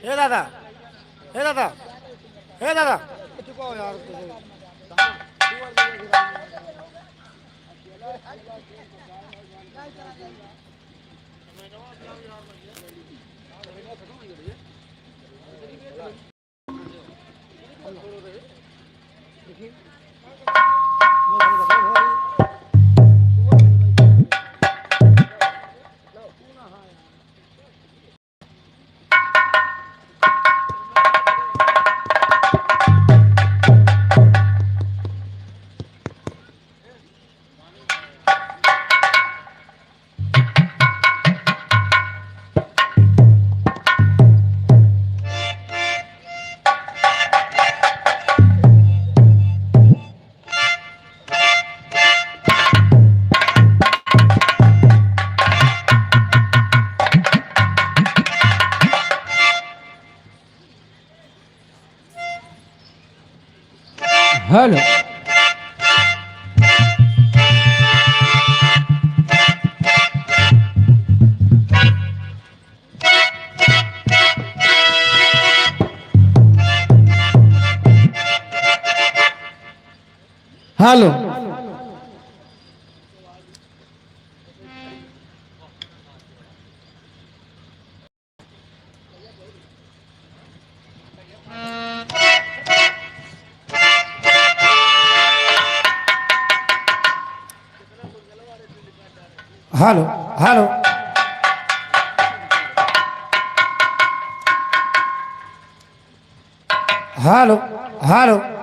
हे दादा, हे दादा, हे दादा। Hello. Hello. Hello hello. Hello hello.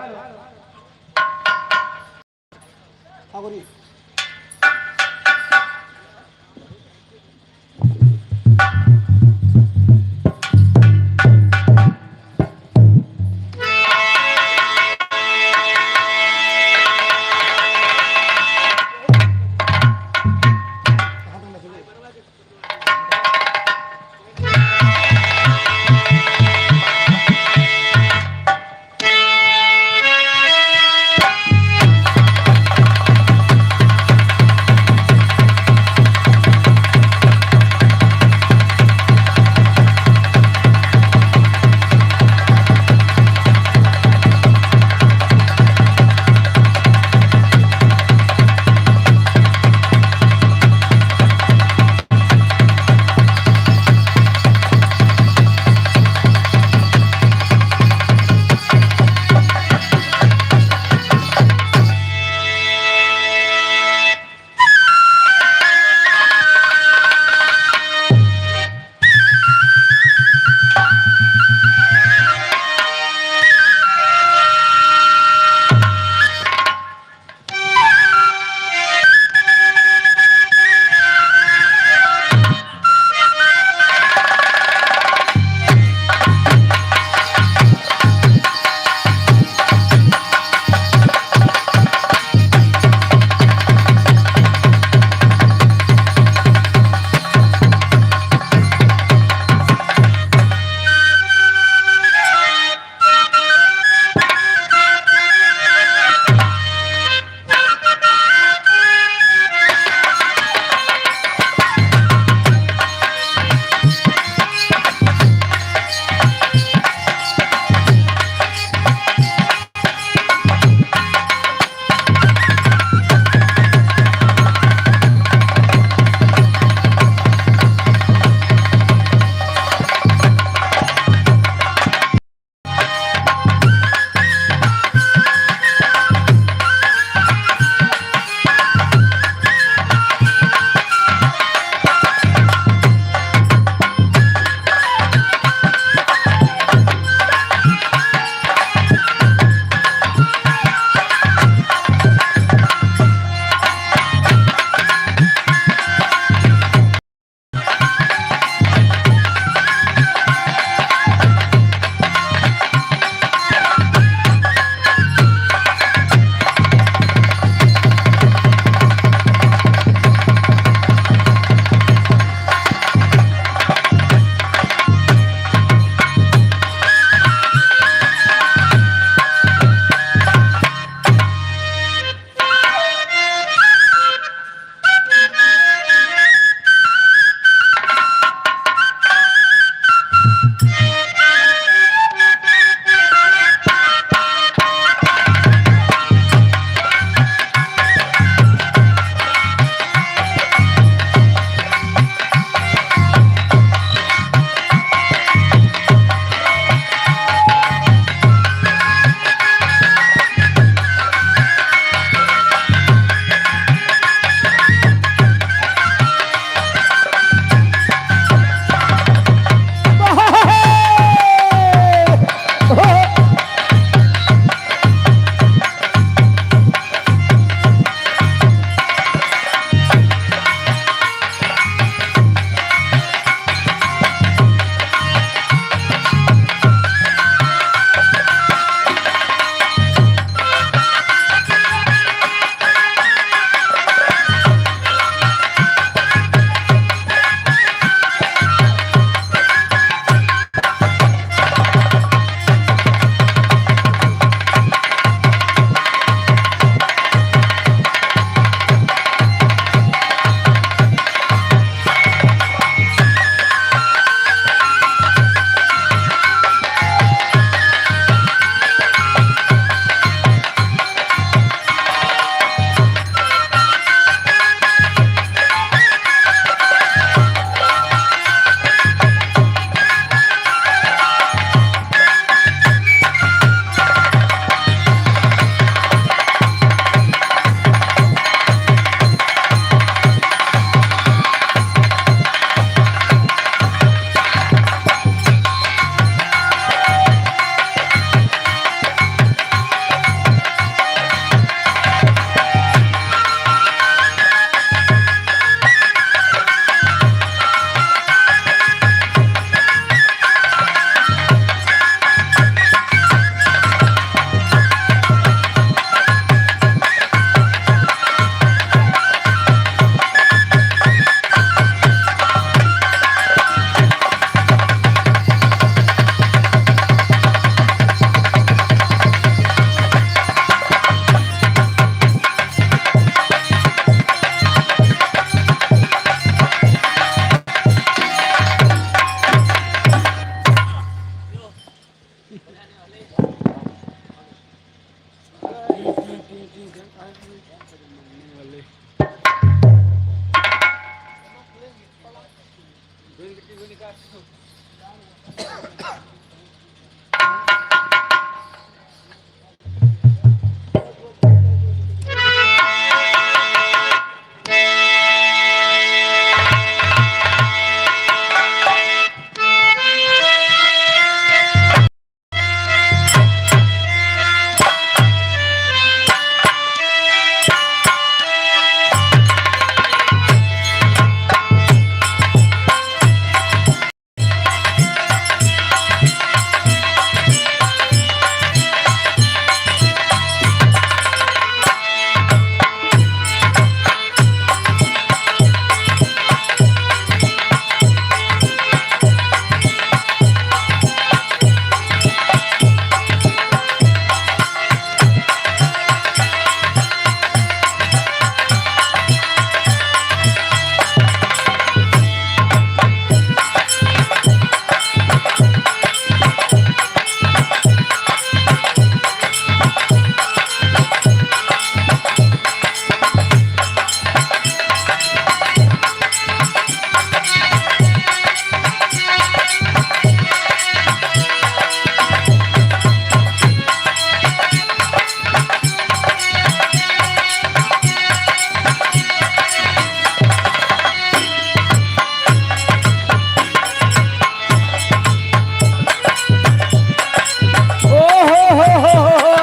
ओ हो हो हो हो हो।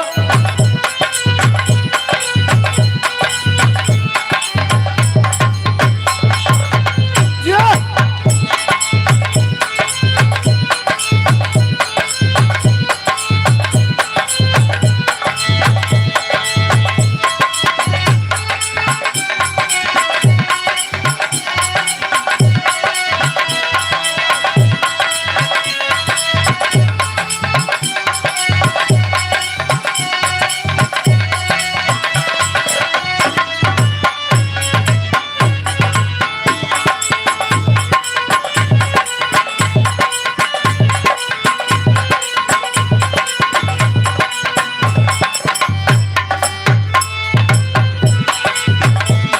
जियो।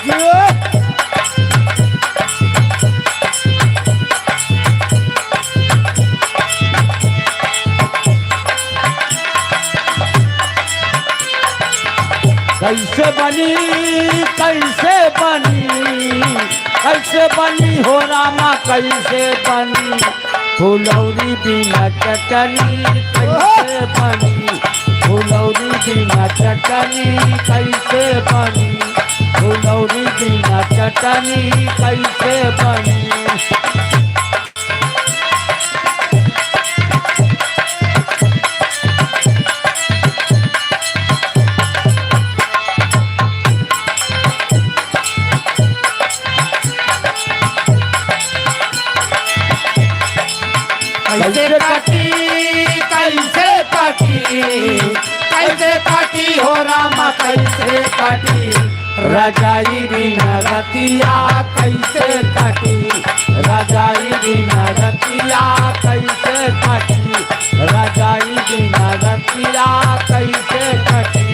जियो। कैसे बनी, कैसे बनी, कैसे बनी हो रामा, कैसे बनी फुलौरी बिना चटनी, कैसे बनी फुलौरी बिना चटनी, कैसे बनी फुलौरी बिना चटनी, कैसे बनी। कैसे काटी, कैसे काटी, कैसे काटी हो रामा, कैसे काटी रजाई बिना रतिया कैसे काटी, रजाई बिना रतिया कैसे काटी, रजाई बिना रतिया कैसे काटी।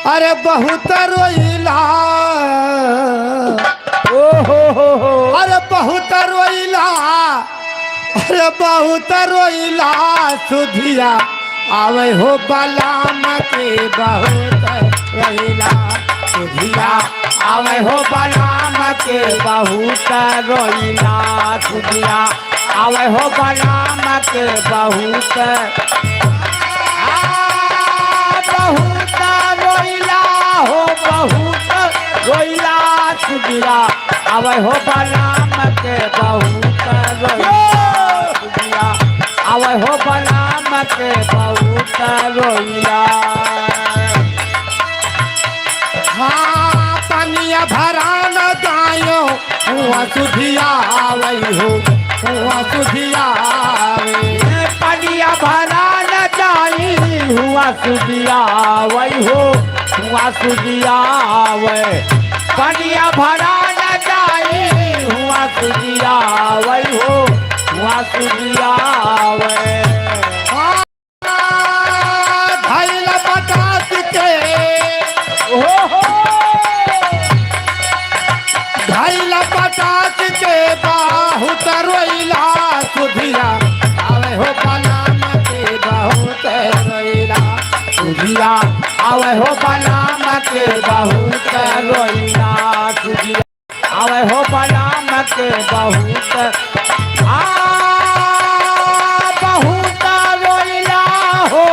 अरे बहुत रोइला। ओ हो हो हो। अरे बहुत रोइला, अरे बहुत रोइला सुधिया आवे हो बलाम के बहुत रोइला सुधिया आवे हो बलाम के बहुत रोइला सुधिया आवे हो बलाम के बहुत आ, बहुत रोइला हो बहुत रोइला सुधिया आवे हो बलाम के बहुत रोइला सुधिया आवे हो बलाम के बहुत रोइला। हाँ पनिया भरा न गायो हुआ सुधिया आवे हो हुआ सुधिया आवे। पनिया भरा न जाई हुआ सुदिया वही हो हुआ सुदिया वै। पनिया भरा न जाई हुआ सुदिया वही हो हुआ सुदिया वै। हाँ, धैल पटास के ओ हो। धैल पटास के बहुत रोइला सुधिया आवे हो बलाम के बहुत रोइला सुदिया आवे हो बलाम के बहुत रोइला सुदिया आवे हो बलाम के बहुत आ बहुत रोइला हो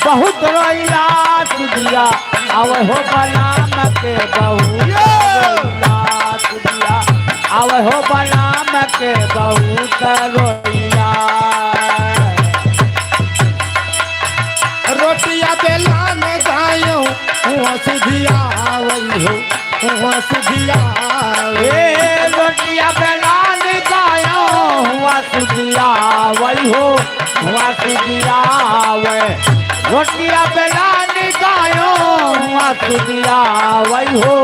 बहुत रोइला सुदिया आवे हो बलाम के बहुत रोइला सुदिया आवे हो बलाम के बहुत रोइला। रोटिया बेला न गायो हुआ सुधिया आवे हो हुआ सुधिया आवे। ए रोटिया बेलान गायो हुआ सुदिया वही हो हुआ सुदिया वै। रोटिया बेलान गायो हुआ सुदिया वही हो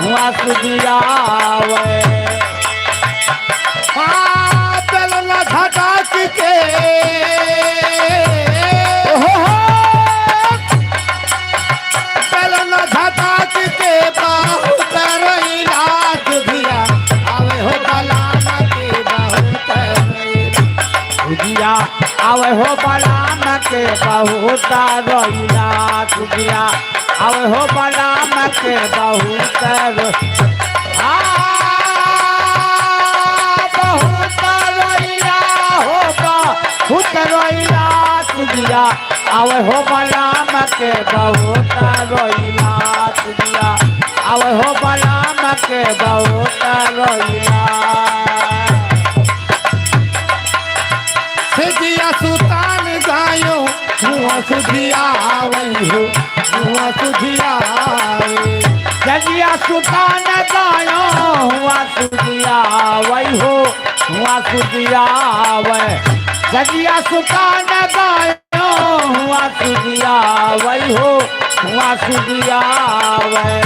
हुआ सुदिया वै। हाँ, बेलना झटक के ओ हो हो। बेलना झटक के बहुत रोइला सुधिया आवे हो बलाम के बहुत रोइला। सुदिया आवे हो बलाम के बहुत रोइला सुदिया आवे हो बलाम के बहुत रो आ बहुत रोइला हो बहुत रोइला सुदिया आवे हो बलाम के बहुत रोइला सुदिया आवे हो बलाम के बहुत रोइला। सिधिया सुतान गायो हुआ सुधिया आवई हो हुआ सुधिया आवे। जजिया सुतान गायो हुआ सुदिया वही हो हुआ सुदिया वै। जजिया सुतान गायो हुआ सुदिया वही हो हुआ सुदिया वै।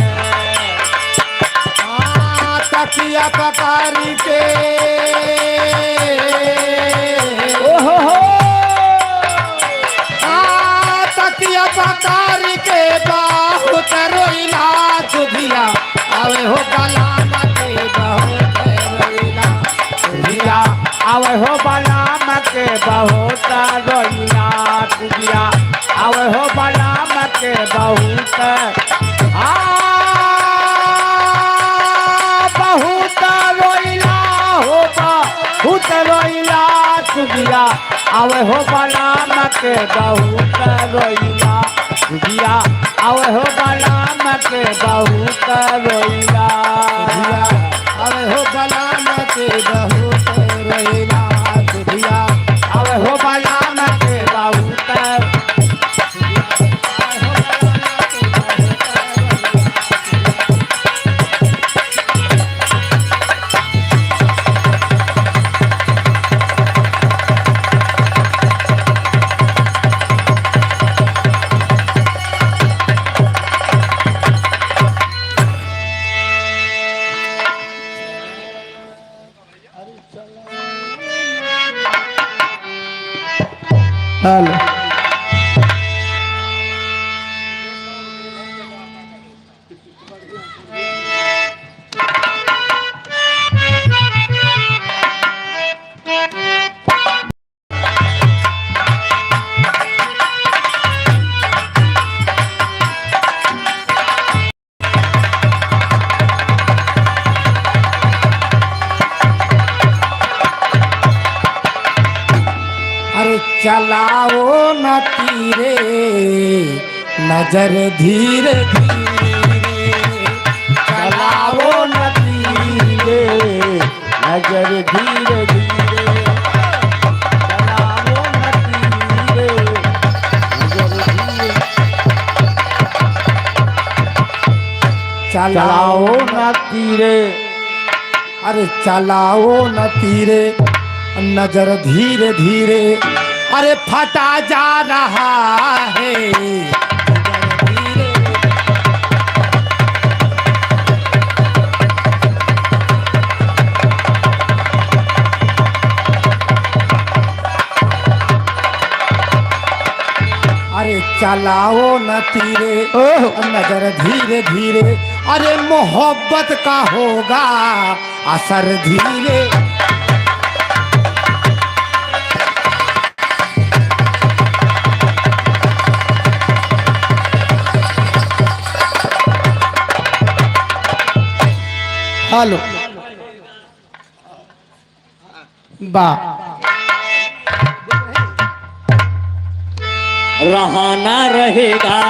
हाँ, तकिया पकारी के ओ हो हो। हाँ, तकिया पकारी के बहुत रोइला सुधिया आवे हो बलाम के बहुत रोइला सुदिया आवे हो बलाम के बहुत रोइला सुदिया आवे हो बलाम के बहुत आ बहुत रोइला हो बहुत रोइला सुदिया आवे हो बलाम के बहुत रोइला सुदिया आवे हो बलाम के बहुत रोइला। सुधिया आवे हो बलाम के बहुत रोइला सुधिया आवे हो बलाम के बहुत चला। नजर धीरे धीरे चलाओ न धीरे, नजर धीरे धीरे चलाओ न धीरे, नजर धीरे चलाओ चलाओ न तीरे। अरे चलाओ न तीरे, नजर धीरे धीरे, अरे फटा जा रहा है नजर धीरे। अरे चलाओ न तीरे, नजर धीरे धीरे, अरे मोहब्बत का होगा असर धीरे। हेलो बा। रहाना रहेगा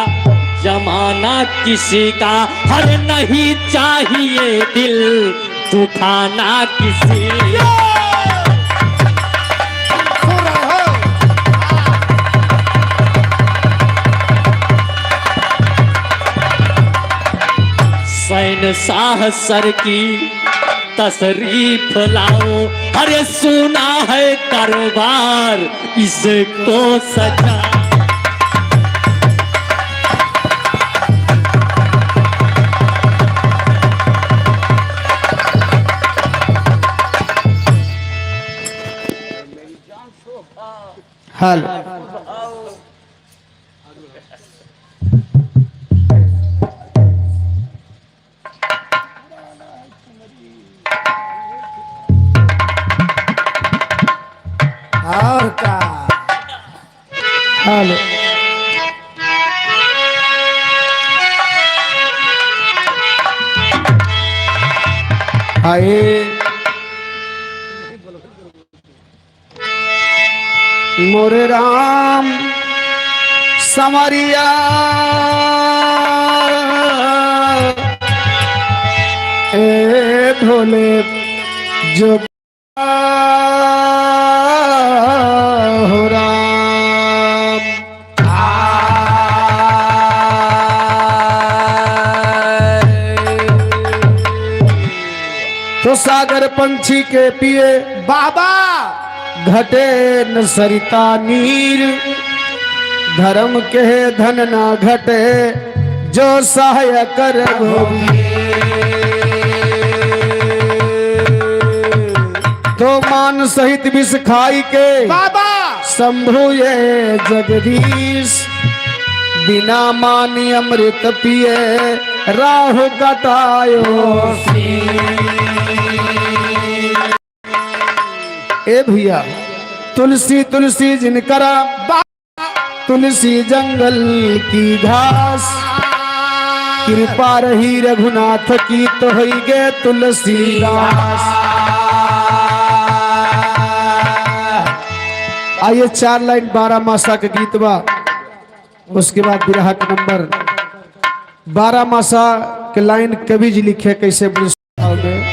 जमाना किसी का, हर नहीं चाहिए दिल दुखाना किसी। सुन रहे हो? सैन साह सर की तशरीफ लाओ, अरे सुना है दरबार इसको सजा। हेलो और का हेलो आए मोरे राम समरिया, ए भोले जो हो राम। तो सागर पंछी के पिए बाबा घटे न सरिता नीर, धर्म के धन ना घटे जो सहाय कर। तो मान सहित विष खाई के बाबा शंभु ये जगदीश, बिना मानी अमृत पिए राहु कटायो। ए भैया तुलसी तुलसी जिनकरा, तुलसी जंगल की घास, कृपा रही रघुनाथ की तो होई गे तुलसीदास। आइए 4 लाइन 12 मासा के गीत बा, उसके बाद बिरहा के नंबर 12 मासा के लाइन कवि जी लिखे कैसे बड़ी भाव में।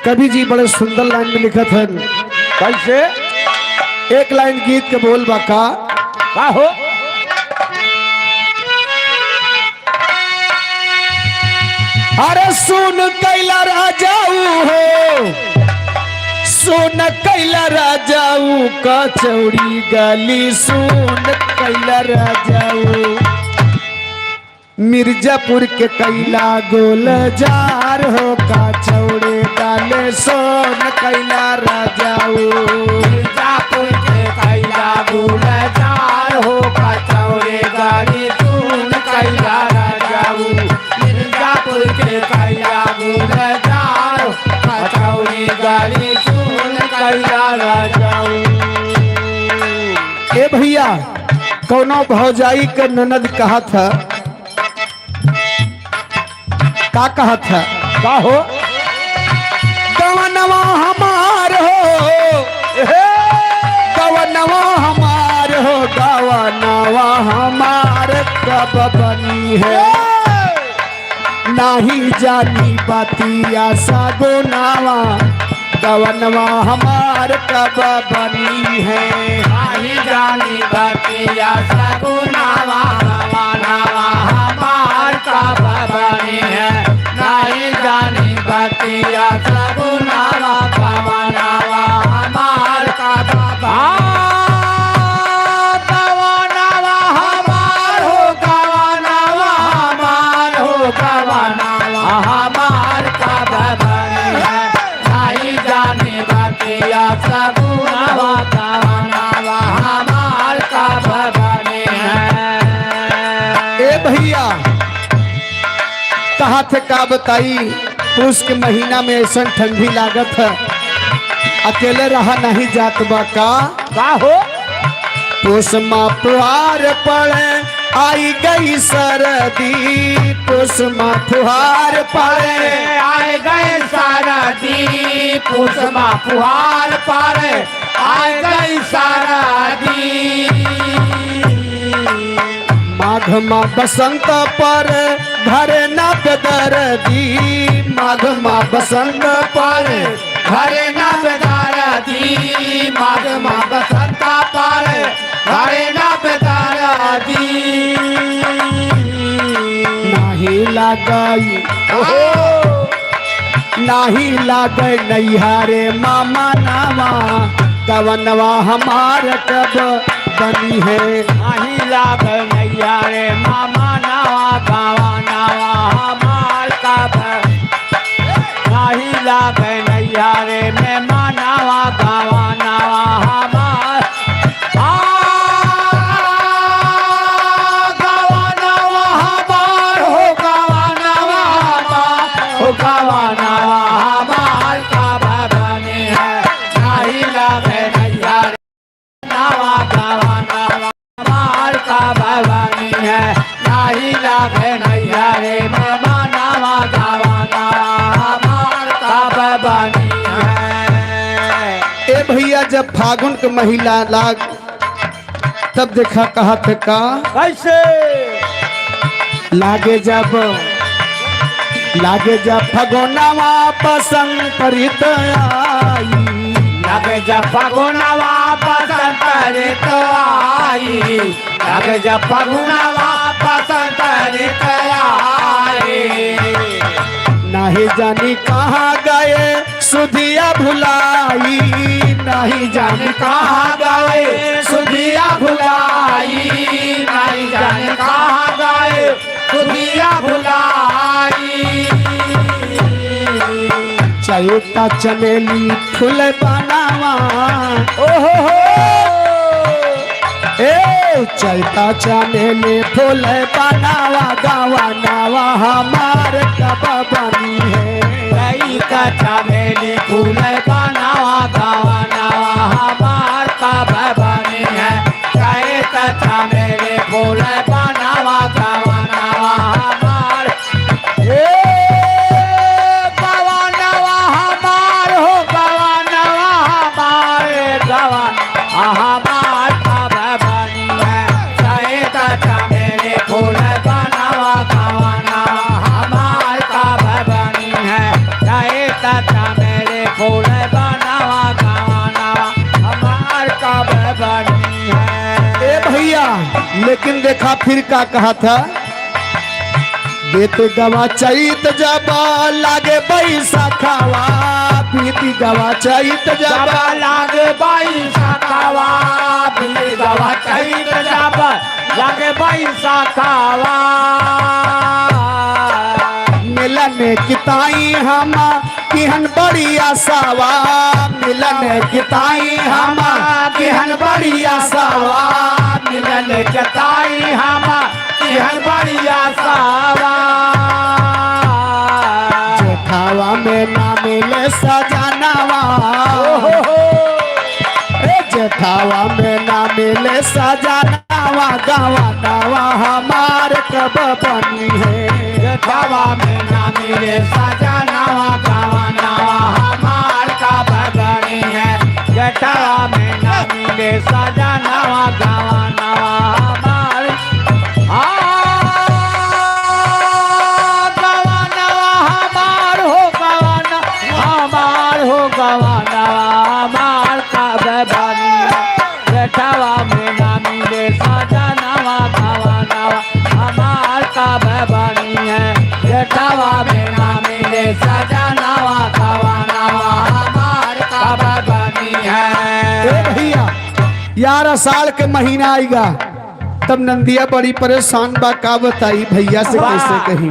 कवि जी बड़े सुंदर लाइन में लिखत हैं। कैसे? एक लाइन गीत के बोल बा का का हो? अरे सुन कैला राजाऊ हो, सुन कैला राजाऊ का चौड़ी गली, सुन कैला राजाऊ मिर्जापुर के कैला गोल जार हो का चौड़े डाले, सोन कैला राजाऊ मिर्जापुर के कैला गुलजार हो कचौड़े गाड़ी सुन कैला राजाऊ, मिर्जापुर के कैला गुलजार हो कचौड़ी गाड़ी सुन कैला राजाऊ। ए भैया कौनो भौजाई के ननद कहा था, का कहा था? का हो? बनी है। नाही जानी बतिया सगुनावा गवनवा हमार कब बनी है। नाही जानी बतिया सगुनावा गवनवा हमार कब बनी है। नहीं जानी बतिया सगुनावा गवनवा हमार कब गवनवा हमार हो गवनवा हमार हो गवनवा हमार कब बनी है। नहीं जानी बतिया सगुनावा गवनवा हमार कब बनी है। ए भैया कहा थे का बताई, पूस के महीना में ऐसा ठंडी लागत है, अकेले रहा नहीं जात बा का। का हो? पूस मा फुहार पड़े आई गई सरदी, पूस मा फुहार पड़े आए गए सारा दी पुष्मा फुहार पर आए गई सारा दी। माघ मा बसंत पर घरे न बेदर्दी, माघ मा बसंत पर हरे न बेदार दी माघ मा बसंत पर हरे न बेदार दी। नाही लागई नाही लागई नैहारे मामा नावा गवनवा हमार कब बनी है। नहीं लाग नैया रे मामा नावा गावा नावा हमार का नहीं लाग नैया रे मैं नावा गावा नावा हमार आ गावा नावा हमार हो गावा नावा हमार हो गावा नावा हमार का बनी है। नहीं लागे नैया रे नावा गावा नावा हमार का बनी है। नहीं लागे नैया रे मामा नावा गावा नावा हमार का बनी है। ए भैया जब फागुन के महीना लाग तब देखा कहा थे का कैसे? लागे जब लागे जब फगुनवा पसंद परित आई, लग जब फगुनवा बसंत ऋतु आई, लग जब फगुनवा बसंत ऋतु आई। नहीं जानी कहाँ गए सुधिया भुलाई, नहीं जानी कहाँ गए सुधिया भुलाई, नहीं जाने कहाँ गए सुधिया भुलाई। चैता चमेली फूल बनावा, ओहो हो ए चैता चमेली फूल बनावा गावा नावा हमार कब बनी है। चैता चमेली फूल बनावा गावा नावा हमार कब बनी है। चैता चमेली फूल बनावा गावा नावा हमार ए गावा नावा हमार हो गावा नावा हमार गावा हमार कब बनी है। चैता चमेली फूल बनावा गावा नावा हमार कब बनी है। चैता चमेली फूल बनावा गावा नावा हमार कब बनी है। ए भैया लेकिन देखा फिर का कहा था, बीत गवा चैत जब लागे बैसा खावा, बीत गवा चैत जब जब लागे बैसा खावा, बीत गवा चैत जब लागे बैसा खावा। मिलन किताई हम किहन बड़ी आसावा, मिलन किताई हम किहन बड़ी आसावा, मिलन जताई हम किहन बड़ी आसावा। जेठावा में ना मिले सजानावा, ए जेठावा में ना मिले सजानावा गावा नावा हमार कब बनी है। जेठावा में ना मिले सजानावा गावा नावा हमार कब बनी है। जेठावा में ना मिले सजानावा गावा नावा हमार आ गवानावा हमार का बनी है। जेठावा में ना मिले सजनावा गवानावा हमार का बनी है। जेठावा में ना मिले सजनावा गवानावा हमार का बनी है। ए भैया यार साल के महीना आएगा तब नंदिया बड़ी परेशान बा, का बताई भैया से कैसे कही।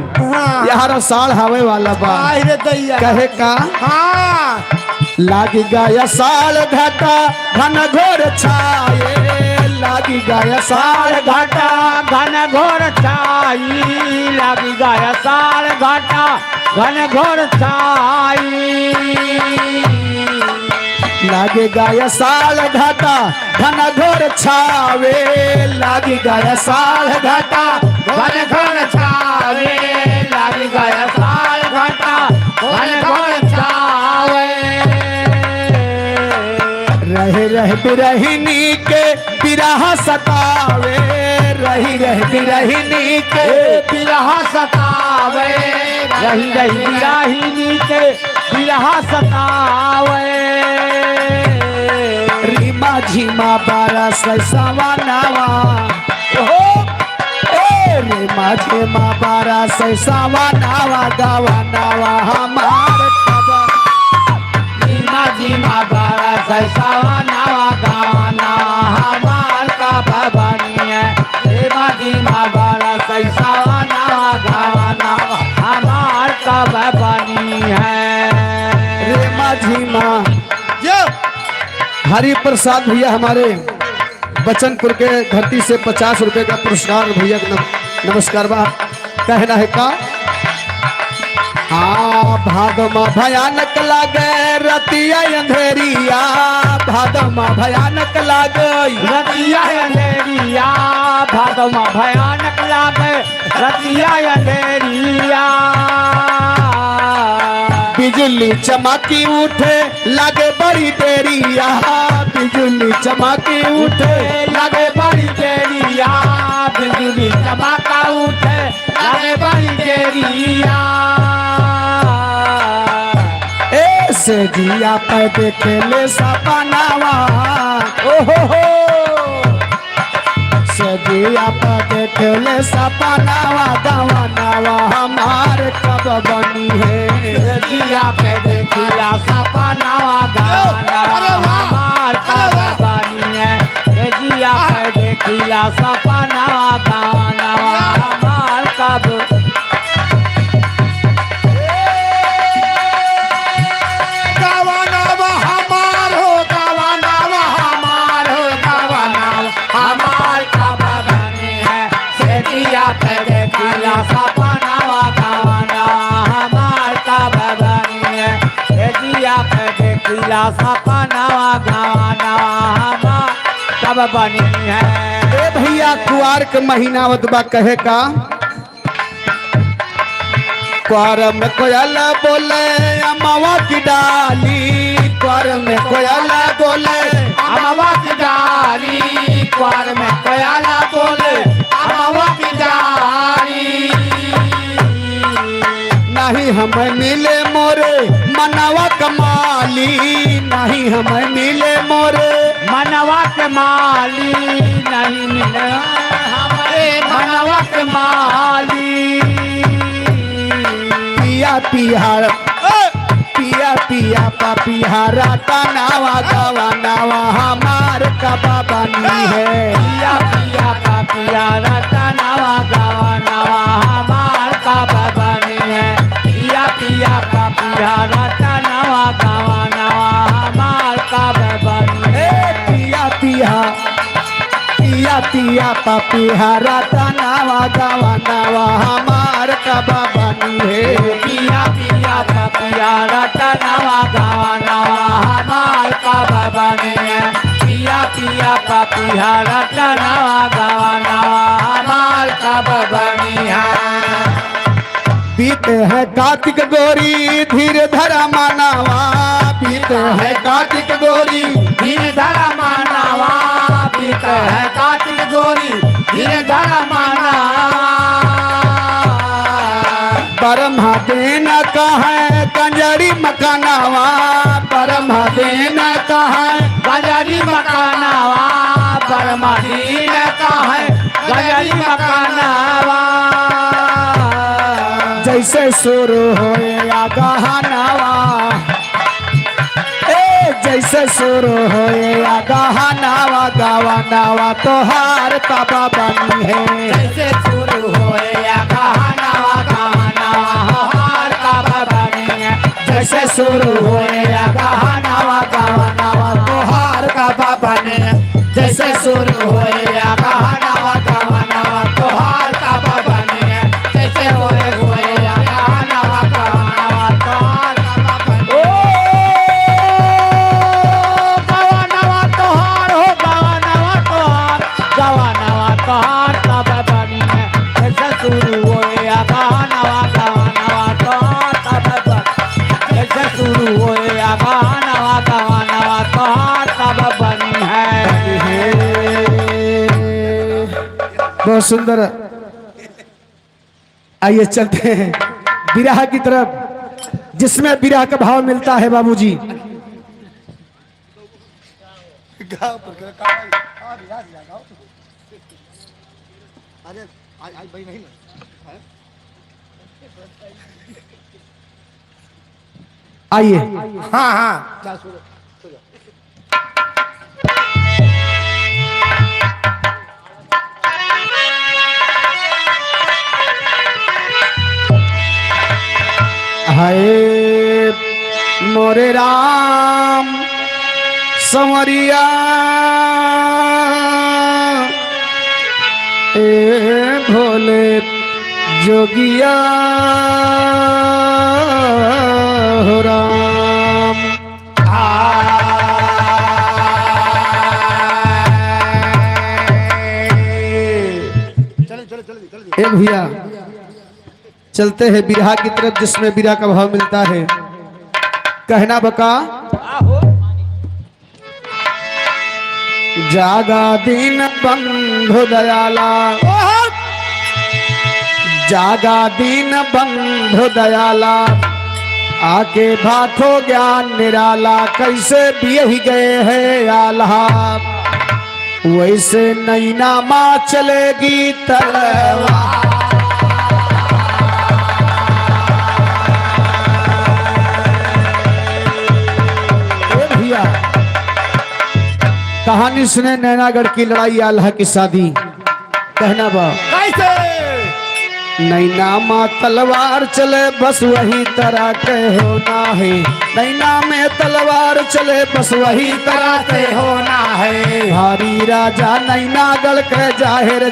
यार साल हवे वाला बा, आई रे दैया। कहे का हाँ लाग गया साल घाटा घन घोर छाए, लाग गया साल साल घाटा घन घोर छाई, लग गया साल घाटा घन घोर छाई। लाग गया साल घाटा घन घोर छावे, लाग गया साल घाटा घन घोर छावे, लग गया साल घाटा घन घोर छावे। रहे रह बिरहिनी के बिरहा सतावे, रही रह बिरहिनी के बिरहा सतावे, रही रही बिरहिनी के बिरहा सतावे। रीमा झीमा बारस सवा नावा, ओ ए रीमा झीमा बारस सवा नावा गावा नावा हमार कबा। धीमा धीमा बारा सैसावा नावा गावा नावा हमार का भवानी है। धीमा धीमा बारा सैसावा नावा गावा नावा हमार का भवानी है। रीमा झीमा जो हरि प्रसाद भैया हमारे बचनपुर के धरती से 50 रुपए का पुरस्कार भैया का नमस्कार बा। कहना है का हाँ भादमा भयानक लागे रतिया अंधेरिया, भादमा भयानक लागे रतिया अंधेरिया, भादमा भयानक लागे रतिया अंधेरिया। बिजली चमकी उठे लागे बड़ी देरिया, बिजली चमकी उठे लगे बड़ी देरिया, बिजली चमका उठे लगे बड़ी देरिया। ए से जिया पे देखे ले सपनावा, ओ हो हो सजिया पे देखे ले सपनावा गावा नावा हमार कब बनी है। जिया पे देखिया सपनावा गाना अरे वाह! हमार अरे वाह! कब बनी है। जिया पे देखिया सपनावा गाना हमार कब गावा नावा हमार हो, गावा नावा हमार हो, गावा नावा हमार कब बनी है। सेठिया पे देखिया सपनावा गाना हमार कब बनी है। सेठिया पे देखिया सपनावा गाना हमार कब बनी है। ए भैया कुआर के महीना आवत बा, कहे का कुआर में कोयल बोले अमावा की डाली, कुआर में कोयल बोले अमवा की डाली, कुआर में कोयला बोले अमवा की डाली। नहीं हमें मिले मोरे मनवा कमाली, नहीं हमें मिले मोरे मनवा के माली नहीं मिले हमारे मनवा के माली। पिया पिहार पिया पिया पपिहारा तनावा गवा नावा हमार कबा बनी है। पिया पिया का पिया रतनावा गावा नावा हमार का बनी है। पिया पिया का पिया रतनावा गावा नावा हमार का बनी ए है। पिया पिया पिया पिया पपिहारा तनावा गवा नावा हमार कबा बनी है। पिया पिया का पिया रतनावा गावा नावा हमार का बनी है। पिया पिया का पिया रतनावा गावा नावा हमार का बनी है। बीते है कार्तिक गोरी धीर धरा मानावा, बीते है कार्तिक गोरी धीर धरा मानावा, बीत है कार्तिक गोरी धीर धरा मानावा। ब्रह्मा देन कहा कंजरी मकानावा, ब्रह्मा देन कहा गजरी मकानावा, परमादीन का है गजरी मकानावा। जैसे शुरू होए गहनावा, ए जैसे शुरू होए गहनावा, गवानावा तोहार तबा बनी है। जैसे शुरू होए गहनावा, गहनावा हार का बनी है। जैसे शुरू होए गहनावा, गवानावा तोहार का बने, जैसे शुरू होए गहनावा, गहनावा तोहार का बने, जैसे होए होए गहनावा, गहनावा तोहार का बने। ओ गवानवा तोहार हो, गवानवा तोहार, गवानवा तोहार का बनी है। जैसे शुरू होए गहनावा, गवानवा तोहार का बनी, जैसे शुरू होए गहनावा, गवानवा तोहार का बनी है। बहुत सुंदर। आइए चलते हैं विरह की तरफ, जिसमें विरह का भाव मिलता है बाबूजी। आइए। हाँ हाँ। हाय मोरे राम संवरिया, ए भोले जोगिया हो राम। ए भैया चलते हैं बिरहा की तरफ, जिसमें बिरहा का भाव मिलता है। कहना बका जागा दीन बंधु दयाला, जागा दीन बंधु दयाला, आके भाखो ज्ञान निराला, कैसे बियही गए हैं आल्हा, वैसे नैना माँ चलेगी तलवार। ए भैया कहानी सुने नैनागढ़ की लड़ाई, आल्हा की शादी। कहना बा कैसे? नैना माँ तलवार चले बस वही तरह के होना है, नैना में तलवार चले बस वही तरह से होना है, भारी राजा नैनागढ़ के जाहिर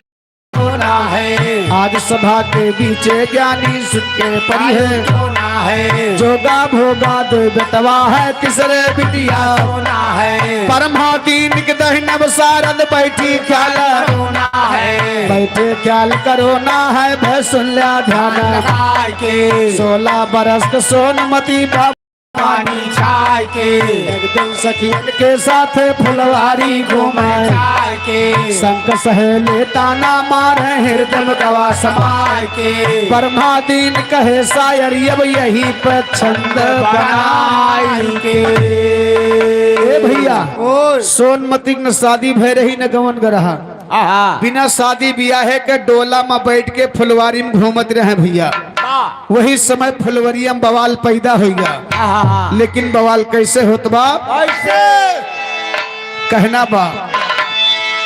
होना है, आज सभा के बीचे ज्ञानी सुख के परी है, होना है, जोगा भोगा दो बेटवा है तीसरे बिटिया, होना है, परमादीन के दहिनव सारद बैठी ख्याल, होना है, बैठे ख्याल करो ना है भय सुन लिया ध्यान, लगाए के 16 बरस के सोनमती बाबा पानी छाय के, एक दिन सखियन के साथ फुलवारी घूमे, छाय के संग सहेले ताना मारे हृदय गवा समाय के परमादीन कहे शायर अब यही पर छंद बनाई बनाई के। ए भैया सोनमती न शादी भय रही न गवन गरहा, आहा बिना शादी ब्याहे के डोला में बैठ के फुलवारी में घूमत रहे भैया। वही समय फुलवरिया में बवाल पैदा हो गया, आहा लेकिन बवाल कैसे होत बा कैसे? कहना बा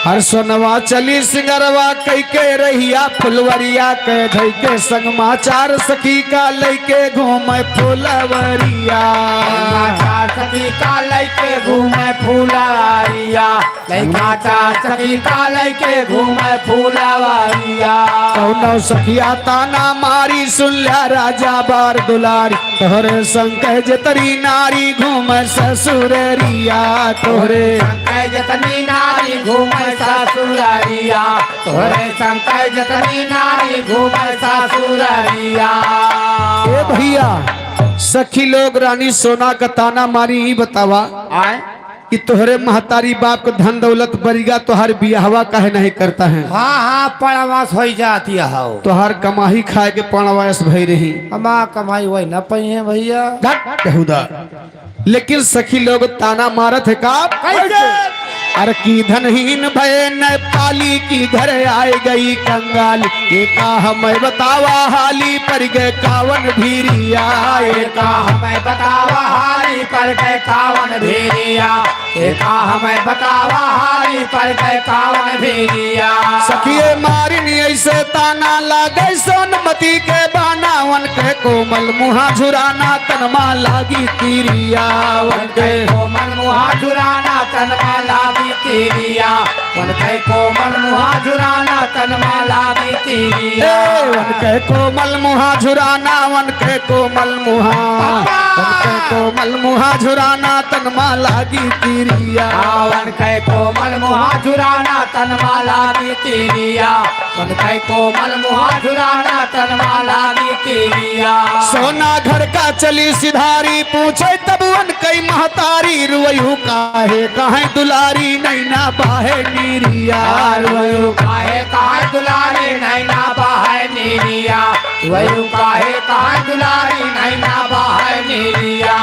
हर सोनवा चली सिंगरवा कई के रहिया फुलवरिया के धई के संगमा चार सखी का लैके घूमे फुलवरिया, चार सखी का लैके घूमे फूलवरिया, लैका चार सखी का लैके घूमे फूलवरिया। कौनो सखिया ताना मारी सुन लिया राजा बार दुलारी, तोहरे संग कह जतरी नारी घूमे ससुररिया, तोहरे संकय जतनी नारी घूमे ससुररिया, तोहरे संकय जतनी नारी घूमे ससुररिया। ए भैया सखी लोग रानी सोना का ताना मारी ही बतावा आए कि कि तोहरे महतारी बाप के धन दौलत बरिगा तोहर बियाहवा काहे नहीं करता है। हाँ हाँ, पड़ावास हो जाती है हो। तोहर कमाही खाए के पणवास भई रही। हमा कमाई वही न पई है भैया। धत बेहुदा। लेकिन सखी लोग ताना मारत है का अरे की धनहीन भय नेपाली की घर आए गई कंगाल, ये का हमें बतावा हाली पर गए कावन भीरिया। एका हमें बतावा हारी पर गए कावन भेरिया। एका हमें बतावा हारी पर गए कावन भेरिया। सखिए मारिन ऐसे ताना लागे सोनमती के बाना, वन के कोमल मुहा झुराना तनमा लागी तीरिया। वन के कोमल मुहा झुराना तनमा लागी तीरिया। वन के कोमल मुहा झुराना तनमा लागी तीरिया। ए, वन के कोमल मुहा झुराना, वन के कोमल मुहा, वन के कोमल मुहा झुराना तनमा लागी तीरिया। वन के कोमल मुहा झुराना तनमा लागी तीरिया। वन के कोमल मुहा झुराना तनमा लागी तीरिया। सोना घर का चली सिधारी, पूछे तब वन कई महतारी, रुवयु काहे काहे दुलारी नैना बाहे नीरिया। वयु काहे काहे दुलारी नैना बाहे नीरिया। वयु काहे काहे दुलारी नैना बाहे नीरिया।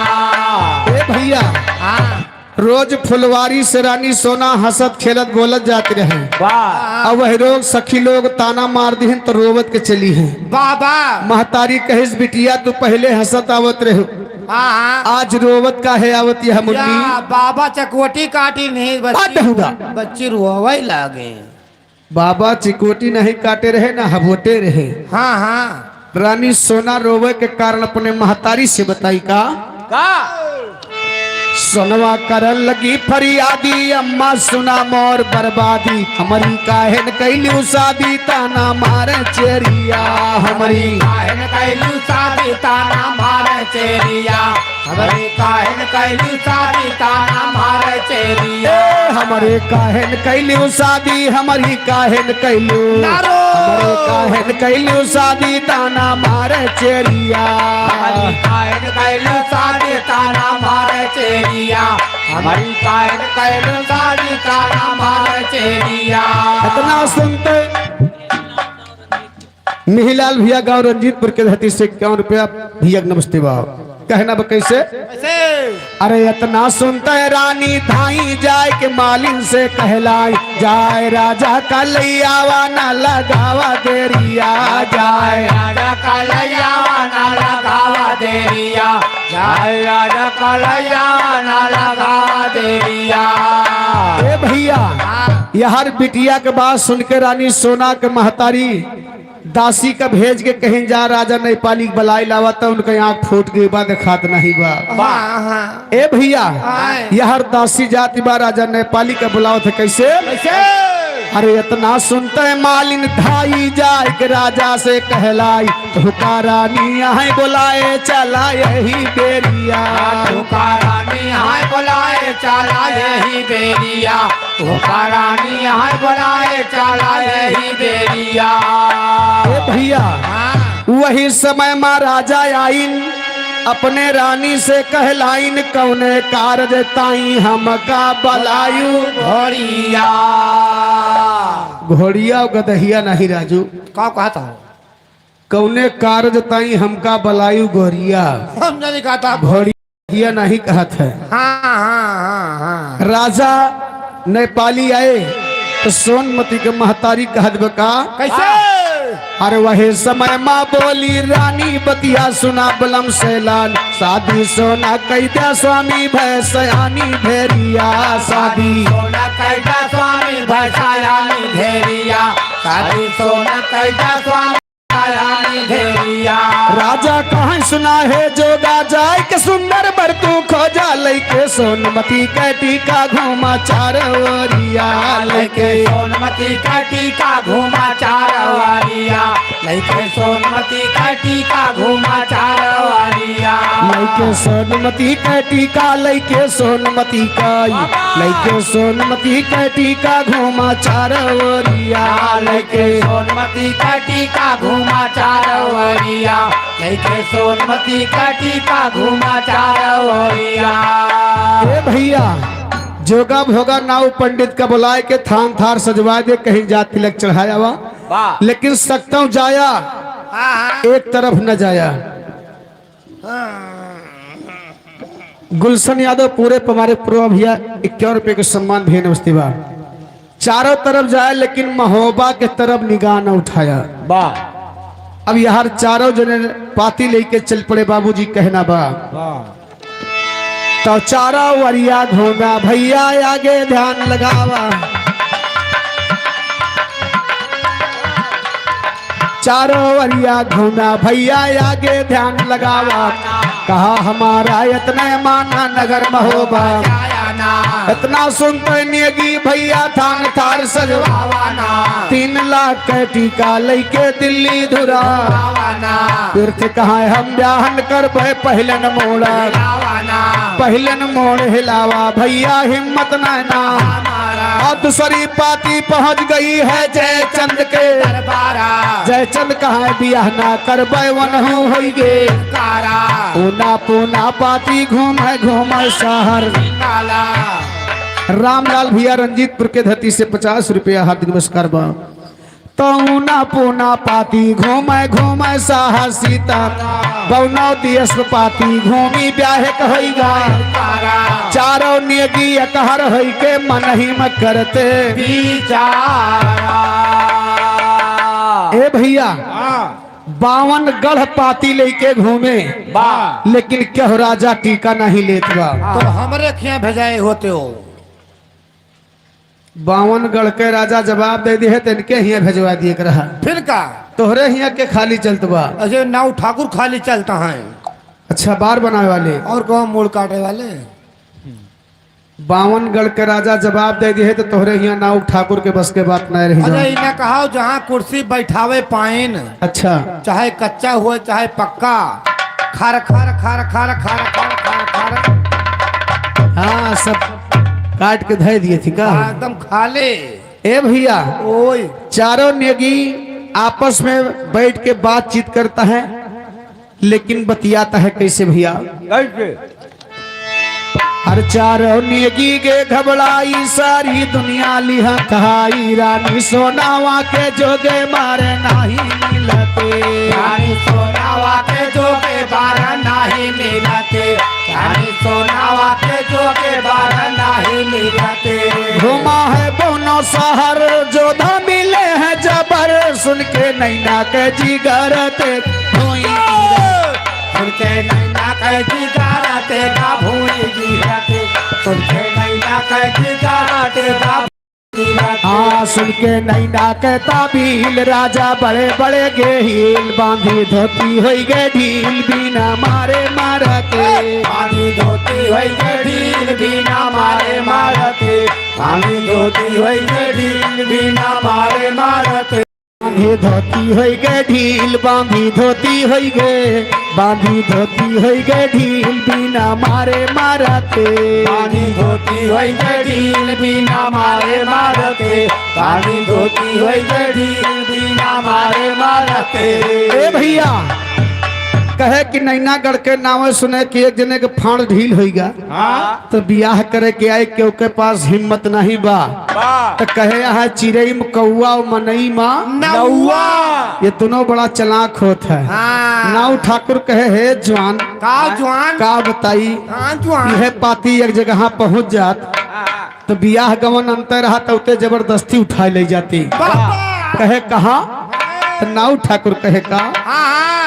ए भैया, हाँ रोज फुलवारी से रानी सोना हंसत खेलत बोलत जाते रहे। वाह। अब वह रोग सखी लोग ताना मार दिहन तो रोवत के चली है। बाबा। महतारी कहिस बिटिया तू पहले हंसत आवत रहे, हाँ हाँ। आज रोवत का है आवत यह मुन्नी। या बाबा चकोटी काटी नहीं बात बच्ची बेहुदा। बच्ची रोवे लागे। बाबा चिकोटी नहीं काटे रहे ना हबोटे रहे। हाँ हाँ। रानी सोना रोवे के कारण अपने महतारी से बताई का का सोनवा करन लगी फरियादी, अम्मा सुना मोर बर्बादी, हमारी काहेन कैलू शादी ताना मारे चेरिया। हमारी काहन कैलू शादी ताना मारे चेरिया। हमारी काहन कैलू शादी ताना मारे चेरिया। ए, हमारे काहेन कैलू शादी, हमारी काहेन कैलू, नारो। हमारे काहेन कैलू शादी ताना मारे चेरिया। हमारी काहन कैलू शादी ताना मारे चेरिया। हमारी काहन कैलू शादी ताना मारे चेरिया। इतना सुनते मिहिलाल भैया गांव रंजीतपुर के धरती से 51 रुपया भैया के नमस्ते बाब। कहना बा कैसे? अरे इतना सुनते रानी धाई जाए के मालिन से कहलाई, जाए राजा का लैयावा ना लगावा देरिया। जाए राजा का लैया ना लगावा देरिया। जाए राजा का लैया ना लगावा देरिया। ए भैया, यार बिटिया के बात सुन के रानी सोना के महतारी दासी का भेज के कहीं जा राजा नेपाली के बलाई लावा तो उनके आंख फूट गई बा देखात नहीं बा। ए भैया, यार दासी जाति बा राजा नेपाली का बुलावत है कैसे? अरे इतना सुनते मालिन धाई जाए के राजा से कहलाई, हुका रानी आए बुलाए चला यही बेरिया। तुका रानी हाय बुलाए चला यही बेरिया। तुका रानी हाय बुलाए चला यही बेरिया। ए भैया, वही समय माँ राजा आइन अपने रानी से कहलाइन, कौने कारज ताई हमका बलायू। घोड़िया घोड़िया और गदहिया नहीं राजू, का कहता हूँ? कौने कारज ताई हमका बलायू घोड़िया, हम नहीं कहता। घोड़िया नहीं कहत है। हाँ हाँ हाँ हाँ। राजा नेपाली आए तो सोनमती के महतारी कहत बका कैसे? अरे वही समय माँ बोली रानी बतिया सुना बलम सैलान, शादी सोना कैदा स्वामी भय सयानी भेरिया। शादी सोना कैदा स्वामी भसायानी धेरिया। शादी सोना कैदा स्वामी भसायानी धेरिया। राजा कहाँ सुना है जोगा जाय के सुंदर बर तू खोजा, लैके सोनमती के टीका घूमा चार ओरिया। लैके लैके सोनमती का टीका घूमा चार वारिया। लैके सोनमती का टीका घूमा चार वारिया। लैके सोनमती के टीका, लैके सोनमती का, लैके सोनमती के टीका घूमा चार ओरिया। लैके सोनमती का टीका घूमा चार वारिया। लैके सोनमती का टीका घूमा चार वारिया। ए भैया, जोगा भोगा नाव पंडित का बुलाए के थान थार सजवा दे, कहीं जा तिलक चढ़ाया वा, लेकिन सकता हूं जाया, एक तरफ न जाया। गुलशन यादव पूरे हमारे पूर्व भैया 51 रुपए के सम्मान भी नमस्ते बा। चारों तरफ जाए लेकिन महोबा के तरफ निगाह न उठाया। वाह। अब यार चारों जने पाती लेके चल पड़े बाबूजी, कहना बा तो चारा वरिया घूमा भैया आगे ध्यान लगावा, चारों वरिया घूमा भैया आगे ध्यान लगावा, कहा हमारा इतना माना नगर महोबा, इतना सुनते नेगी भैया थान थार सजवा, 3 लाख के टीका लेके दिल्ली धुरा, तीर्थ कहा हम ब्याहन कर पहलन मोड़ा, पहलन मोड़ हिलावा भैया हिम्मत नैना। और दूसरी पाती पहुंच गई है जयचंद के, जयचंद कहा बियाह ना कर वन हो गे, पूना पूना पाती घूमे घूमे शहर। रामलाल भैया रंजीतपुर के धरती से 50 रुपया हार्दिक नमस्कार बा। तो ऊना पूना पाती घूमे घूमे साह सीता, बौनौ दियस पाती घूमी ब्याह कहोगा, चारों नेगी अकहर होई के मन ही म करते विचारा। ए भैया 52 गढ़ पाती लेके घूमे, लेकिन क्यों राजा टीका नहीं लेत बा। तो हमरे खिया भेजाए होते हो। 52 गढ़ के राजा जवाब दे दिए तो इनके हिया भेजवा दिए के रहा, फिर का तोहरे हिया के खाली चलत बा। अजय नाव ठाकुर खाली चलता है। अच्छा बार बनावे वाले और कौन मूड़ काटे वाले। 52 गढ़ के राजा जवाब दे दिए तो तोहरे हिया नाव ठाकुर के बस के बात नहीं रही अजय जाओ। इन्हें कहा जहाँ कुर्सी बैठावे पाइन, अच्छा चाहे कच्चा हुए चाहे पक्का, खर खर खर खर खर खर खर खर। हाँ सब काट के धर दिए थी का एकदम खाले। ए भैया ओए चारों नेगी आपस में बैठ के बातचीत करता है, लेकिन बतियाता है कैसे भैया। कैसे? हर चारों नेगी के घबराई सारी दुनिया लिहा कहाई, रानी सोनावा के जोगे मारे नहीं मिलते, रानी सोनावा के जोगे बार नहीं मिलते, रानी सोनावा के जोगे बार नहीं मिलते। घुमा है बोनो शहर जोधा मिले हैं जबर, सुन के नैना के जिगर ते भोई। सुन के नैना के जिगर ते का भूई गिरते, सुन के नैना के जिगर ते का हाँ सुन के नैना के ताबील राजा बड़े बड़े गेहिल, बांधी धोती होई गे ढील बिना मारे मारते, बांधी धोती होई गे ढील बिना मारे मारते, बांधी धोती होई गे ढील बिना मारे मारते, बांधी धोती होई गे ढील, बांधी धोती होई गे, बांधी धोती होई गे ढील बिना मारे मारते, बांधी धोती होई गे ढील बिना मारे मारते, बांधी धोती होई गे ढील बिना मारे मारते। ए भैया कहे कि नैनागढ़ के नाम सुने कि एक जने के फाड़ ढील होईगा, तो बियाह करे के आए केहू के पास हिम्मत नहीं बा, तो कहे यहाँ चिड़ई में कौआ और मनई माँ नौआ। ये दोनों बड़ा चलाक होत है। हाँ। नाव ठाकुर कहे हे जवान का जवान, का बताई, हाँ जवान, यह पाती एक जगह पहुंच जात तो बियाह गवन अंतर रहा तो उते जबरदस्ती उठा ले जाती। कहे कहा, तो नाव ठाकुर कहे का हाँ हाँ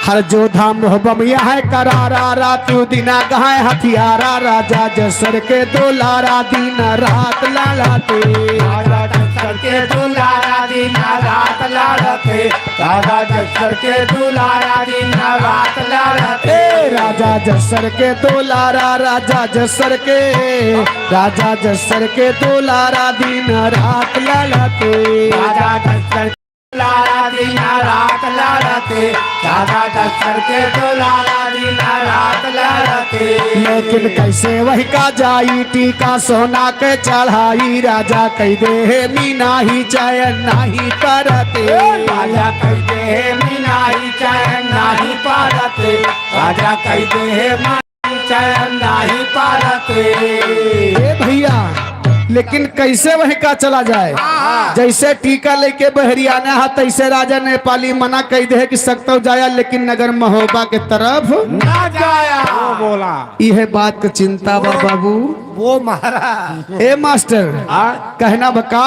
हर जोधा मोहबम यह करारा, रातू दिना गहाय हथियारा, राजा जसर के दुलारा दिन रात लालाते, राजा दशरथ के दुलारा दिन रात लड़ते, राजा दशरथ के दुलारा दिन रात लड़ते, ए राजा जसर के दुलारा, राजा जसर के, राजा जसर के दुलारा दिन रात लालाते, राजा दशरथ दुलारा दिन रात लड़ते, राजा दशरथ के दुलारा दिन रात लड़ते। लेकिन कैसे वही का जाई टीका सोना के चढ़ाई, राजा कह दे हे मीना ही चयन नहीं करते, राजा कह दे हे मीनाही चैन नहीं पारते, राजा कह दे हे माही चैन नहीं पारते। ए भैया लेकिन कैसे वही का चला जाए? जैसे टीका लेके बहरियाना है तैसे राजा नेपाली मना कह दे कि सकतो जाया, लेकिन नगर महोबा के तरफ ना जाया। वो बोला। यह बात का चिंता बा बाबू। वो महाराज। ए मास्टर, कहना बका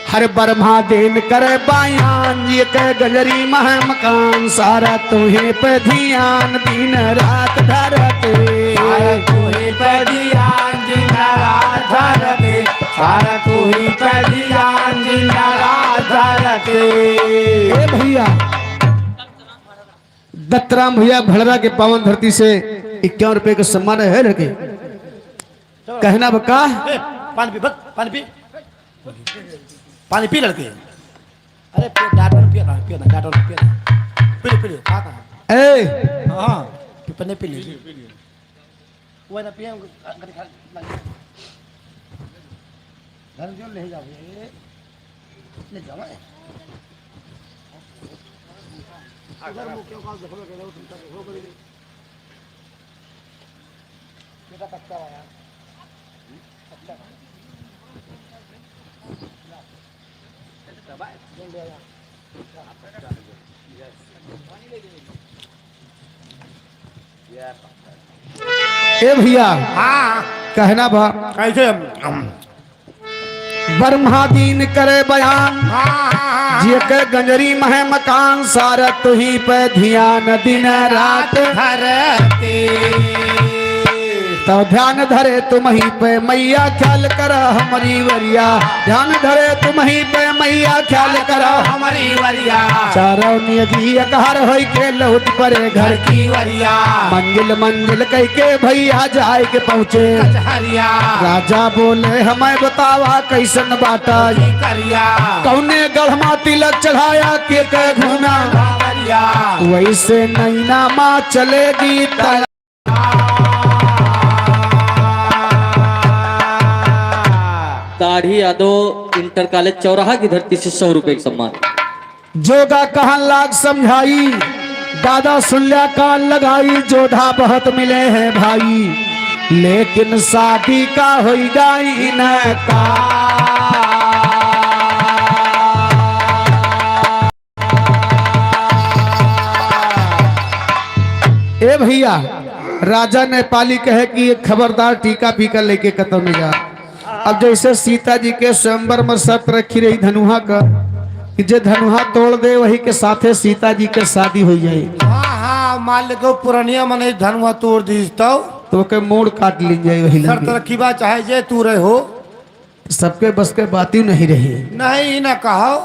हर ब्रह्मा दिन करे बयान, ये के गजरी मह मकान, सारा तुम्हें पे ध्यान दिन रात धरते। सारा तू ही पे ध्यान दिन रात धरते, सारा तू ही पे ध्यान दिन रात धरते। ए भैया दत्तराम भैया भड़रा के पावन धरती से 51 रुपए का सम्मान है लड़के। कहना बका ए, पानी पी बस, पानी पी, पानी पी लड़के। अरे पी, डांटो ना, पियो ना, पियो ना, डांटो ना, पियो ना, पी ले, पी ले, खा कहाँ? ए हाँ, पी पन्ने पी ले, वो ना पिए, खा घर जो ले जाओ, ये ले जाओ। उधर मुँह क्यों काल देखो, देखो, तुम तक हो गई बेटा, कच्चा यार, कच्चा। ए भैया हाँ। कहना बा कैसे? ब्रह्मा दीन करे बयान, हाँ। जे के गंजरी मह मकान, सारा तुही पे ध्यान दिन रात धरती। तो ध्यान धरे तुम ही पे मैया, ख्याल कर हमारी वरिया, ध्यान धरे तुम ही पे मैया, ख्याल कर हमारी वरिया। चारों नियति अकहर होई के लौट परे घर की वरिया। मंजिल मंजिल कह के भैया जाए के पहुँचे हरिया। राजा बोले हमें बतावा कैसन बाटा करिया। कौने गढ़मा तिलक चढ़ाया के के घूमा बावरिया। वैसे नैना माँ चलेगी तला। दाढ़ी यादव इंटर कॉलेज चौराहा की धरती से 100 रुपए का सम्मान। जोगा कहन लाग समझाई, दादा सुनलिया कान लगाई, जोधा बहुत मिले हैं भाई, लेकिन शादी का हो गई न का। ए भैया राजा नेपाली कहे कि ये खबरदार टीका पीका लेके कतम में जा। अब जैसे सीता जी के स्वयंवर में शर्त रखी रही धनुहा का कि जे धनुहा तोड़ दे वही के साथे सीता जी के शादी हो जाए। हाँ हाँ, मान ले को पुरानिया मने धनुआ तोड़ दी तो के मोड़ काट ली जाए वही शर्त लगे। रखी बा, चाहे जे तू रहे हो। सबके बस के बात ही नहीं रही। नहीं ना कहो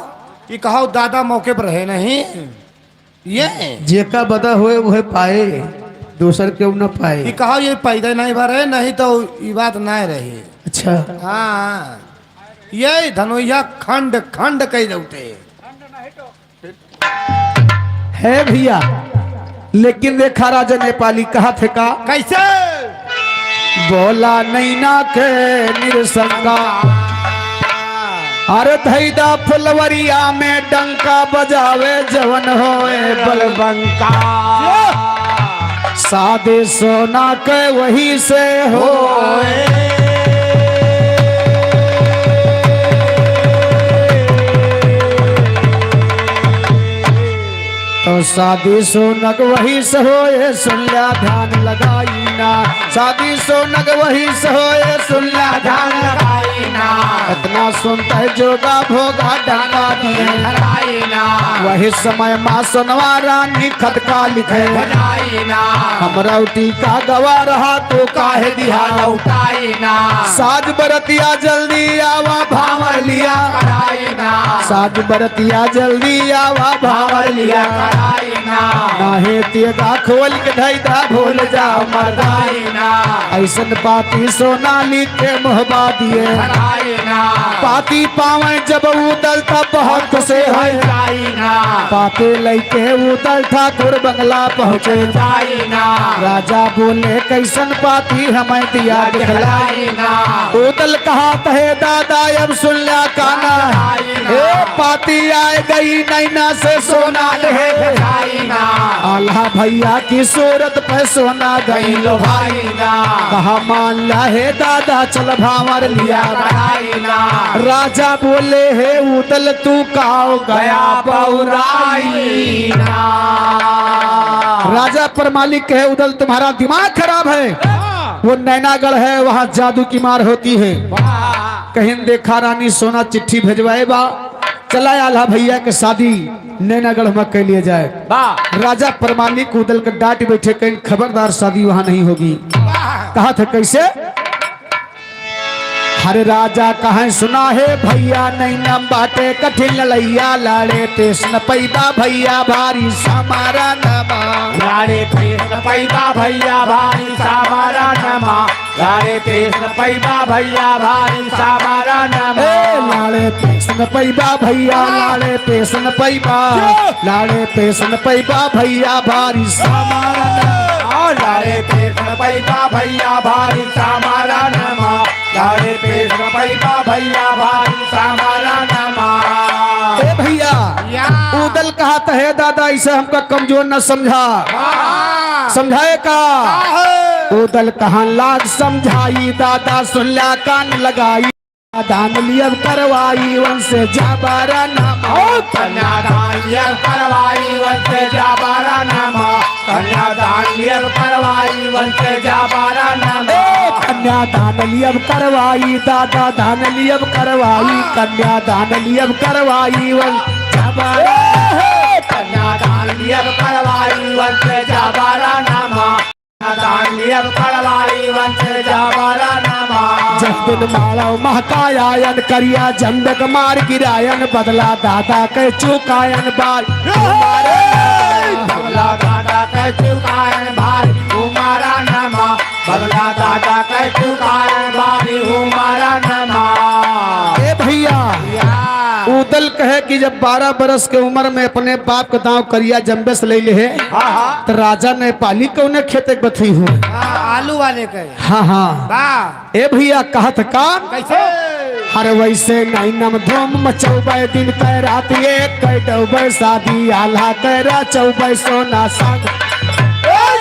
कि कहो दादा मौके पर रहे नहीं ये जेका बदा होए वह पाए, दूसर क्यों न पाए। कि कहो ये पैदा नहीं भरे, नहीं तो ये बात नहीं रही। अच्छा। हाँ, ये धनुया खंड खंड कह दौटे है भैया, लेकिन देखा राजा नेपाली कहा थे का कैसे बोला नैना के निरसंगा, अरे धैदा फुलवरिया में डंका बजावे जवन होए बलबंका, सादे सोना के वही से होए। तो शादी सोनक वही से होए सुन लिया ध्यान लगाई ना, शादी सोनक वही से होए सुन लिया ध्यान लगाई ना। इतना सुनता है जोगा भोगा डंगा दिए लगाई ना। वही समय माँ सोनवा रानी खतका लिखे बनाई ना। हमरा टीका गवा रहा तो काहे दिहा लौटाई ना। साज बरतिया जल्दी आवा भावर लिया कराई ना। साज बरतिया जल्दी आवा भावर लिया कराई ना। नाहे तेगा खोल के धैदा भूल जाओ मर्दाई ना। ऐसन पाती सोनाली के मोहबा दिए कराई ना। पाप पाती पावे जब उदल तब बहुत खुशी है। जाई ना। पाते लैके उदल ठाकुर बंगला पहुँचे। जाई ना। राजा बोले कैसन पाती हमें दिया दिखलाई। दिखलाई ना। उदल कहा है दादा अब सुन लिया काना, ए पाती आए गई नैना से सोना ले। जाई ना। आल्हा भैया की सूरत पे सोना गई लो भाई। भाई ना। कहा मान ला हे दादा चल भावर लिया। बनाई ना। राजा बोले हे उदल तू काओ गया गया पौराई ना। राजा पर मालिक कहे उदल तुम्हारा दिमाग खराब है, वो नैनागढ़ है वहां जादू की मार होती है। कहीं देखा रानी सोना चिट्ठी भेजवाए बा, चला आल्हा भैया के शादी नैनागढ़ में कर लिया जाए। राजा परमालिक उदल के डांट बैठे कहीं खबरदार शादी वहां नहीं होगी। कहा था कैसे? हरे राजा कहे सुना है भैया नैना बाटे कठिन लड़ैया, लाड़े पेश न पैबा भैया भारी समारा नमा। लाड़े कृष्ण पैबा भैया भारी सामारा नमा। लाड़े कृष्ण पैबा भैया भारी सामारा नमा। ए लाड़े पेश न पैबा भैया, लाड़े पेश न पैबा, लाड़े पेश न पैबा भैया भारी समारा नमा। लाड़े कृष्ण पैबा भैया भारी सामारा नमा। लाड़े कृष्ण पैबा भैया भारी सामारा नमा। ए भैया उदल कहा था है दादा इसे हमका कमजोर न समझा, समझाए का उदल कहा लाग समझाई दादा सुन ला कान लगाई, दान लियब करवाई उनसे जाबारा नामा। कन्यादान लियर करवाई वंश जाबारा नमा। कन्यादान लियर करवाई वंश जाबारा नमा। ए कन्या दान लियब करवाई दादा दान लियब करवाई, कन्या दान लियब करवाई वंश जाबारा। कन्यादान लियर करवाई वंश जाबारा नमा। कन्यादान लियर करवाई वंश जाबारा नमा। जब दिन मारो महकायन करिया झंडक मार गिरायन, बदला दादा के चुकायन बाल। बदला दादा के चुकायन भारी हमारा नमा। बदला दादा के चुकायन भारी हमारा नमा। ए भैया उदल कहे कि जब 12 बरस के उम्र में अपने बाप के दांव करिया जम्बे से ले ले है, तो राजा ने पाली कौने खेते के बथी हुए। आलू वाले के। हाँ हाँ। वाह ए भैया कहत का कैसे? हर वैसे नैनम धूम मचौबै दिन कै रात एक कै डौबै शादी आल्हा कै चौबै सोना संग।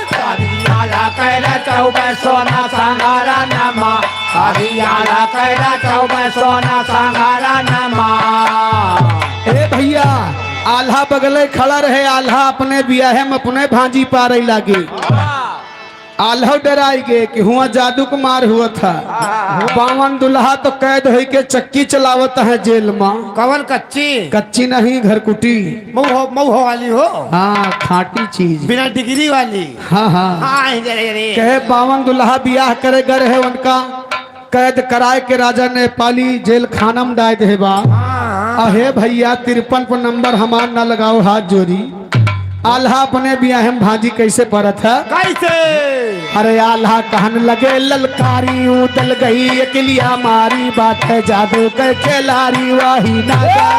शादी आला कैला चौबे सोना संगारा नमा। शादी आला कैला चौबे सोना संगारा नमा। ए भैया आल्हा बगले खड़ा रहे, आल्हा अपने बियाहे में अपने भांजी पा रही लागी। आल्हा डराई गए कि हुआ जादू को मार हुआ था। 52 दुल्हा तो कैद हो के चक्की चलावत है जेल में। कवन कच्ची? कच्ची नहीं घरकुटी। मऊ हो वाली हो। हाँ खाटी चीज, बिना डिग्री वाली। हाँ हाँ। हाँ अरे अरे। कहे 52 दुल्हा बियाह करे गए है उनका कैद कराए के राजा ने पाली जेल खाना में डाल दे बा। अहे भैया 53 पर नंबर हमार ना लगाओ हाथ जोड़ी। आल्हा अपने बियाह में भांजी कैसे परत है? कैसे? अरे आल्हा कहन लगे ललकारी उदल गई अकेलिया मारी, बात है जादू के खिलाड़ी वाही नागारा।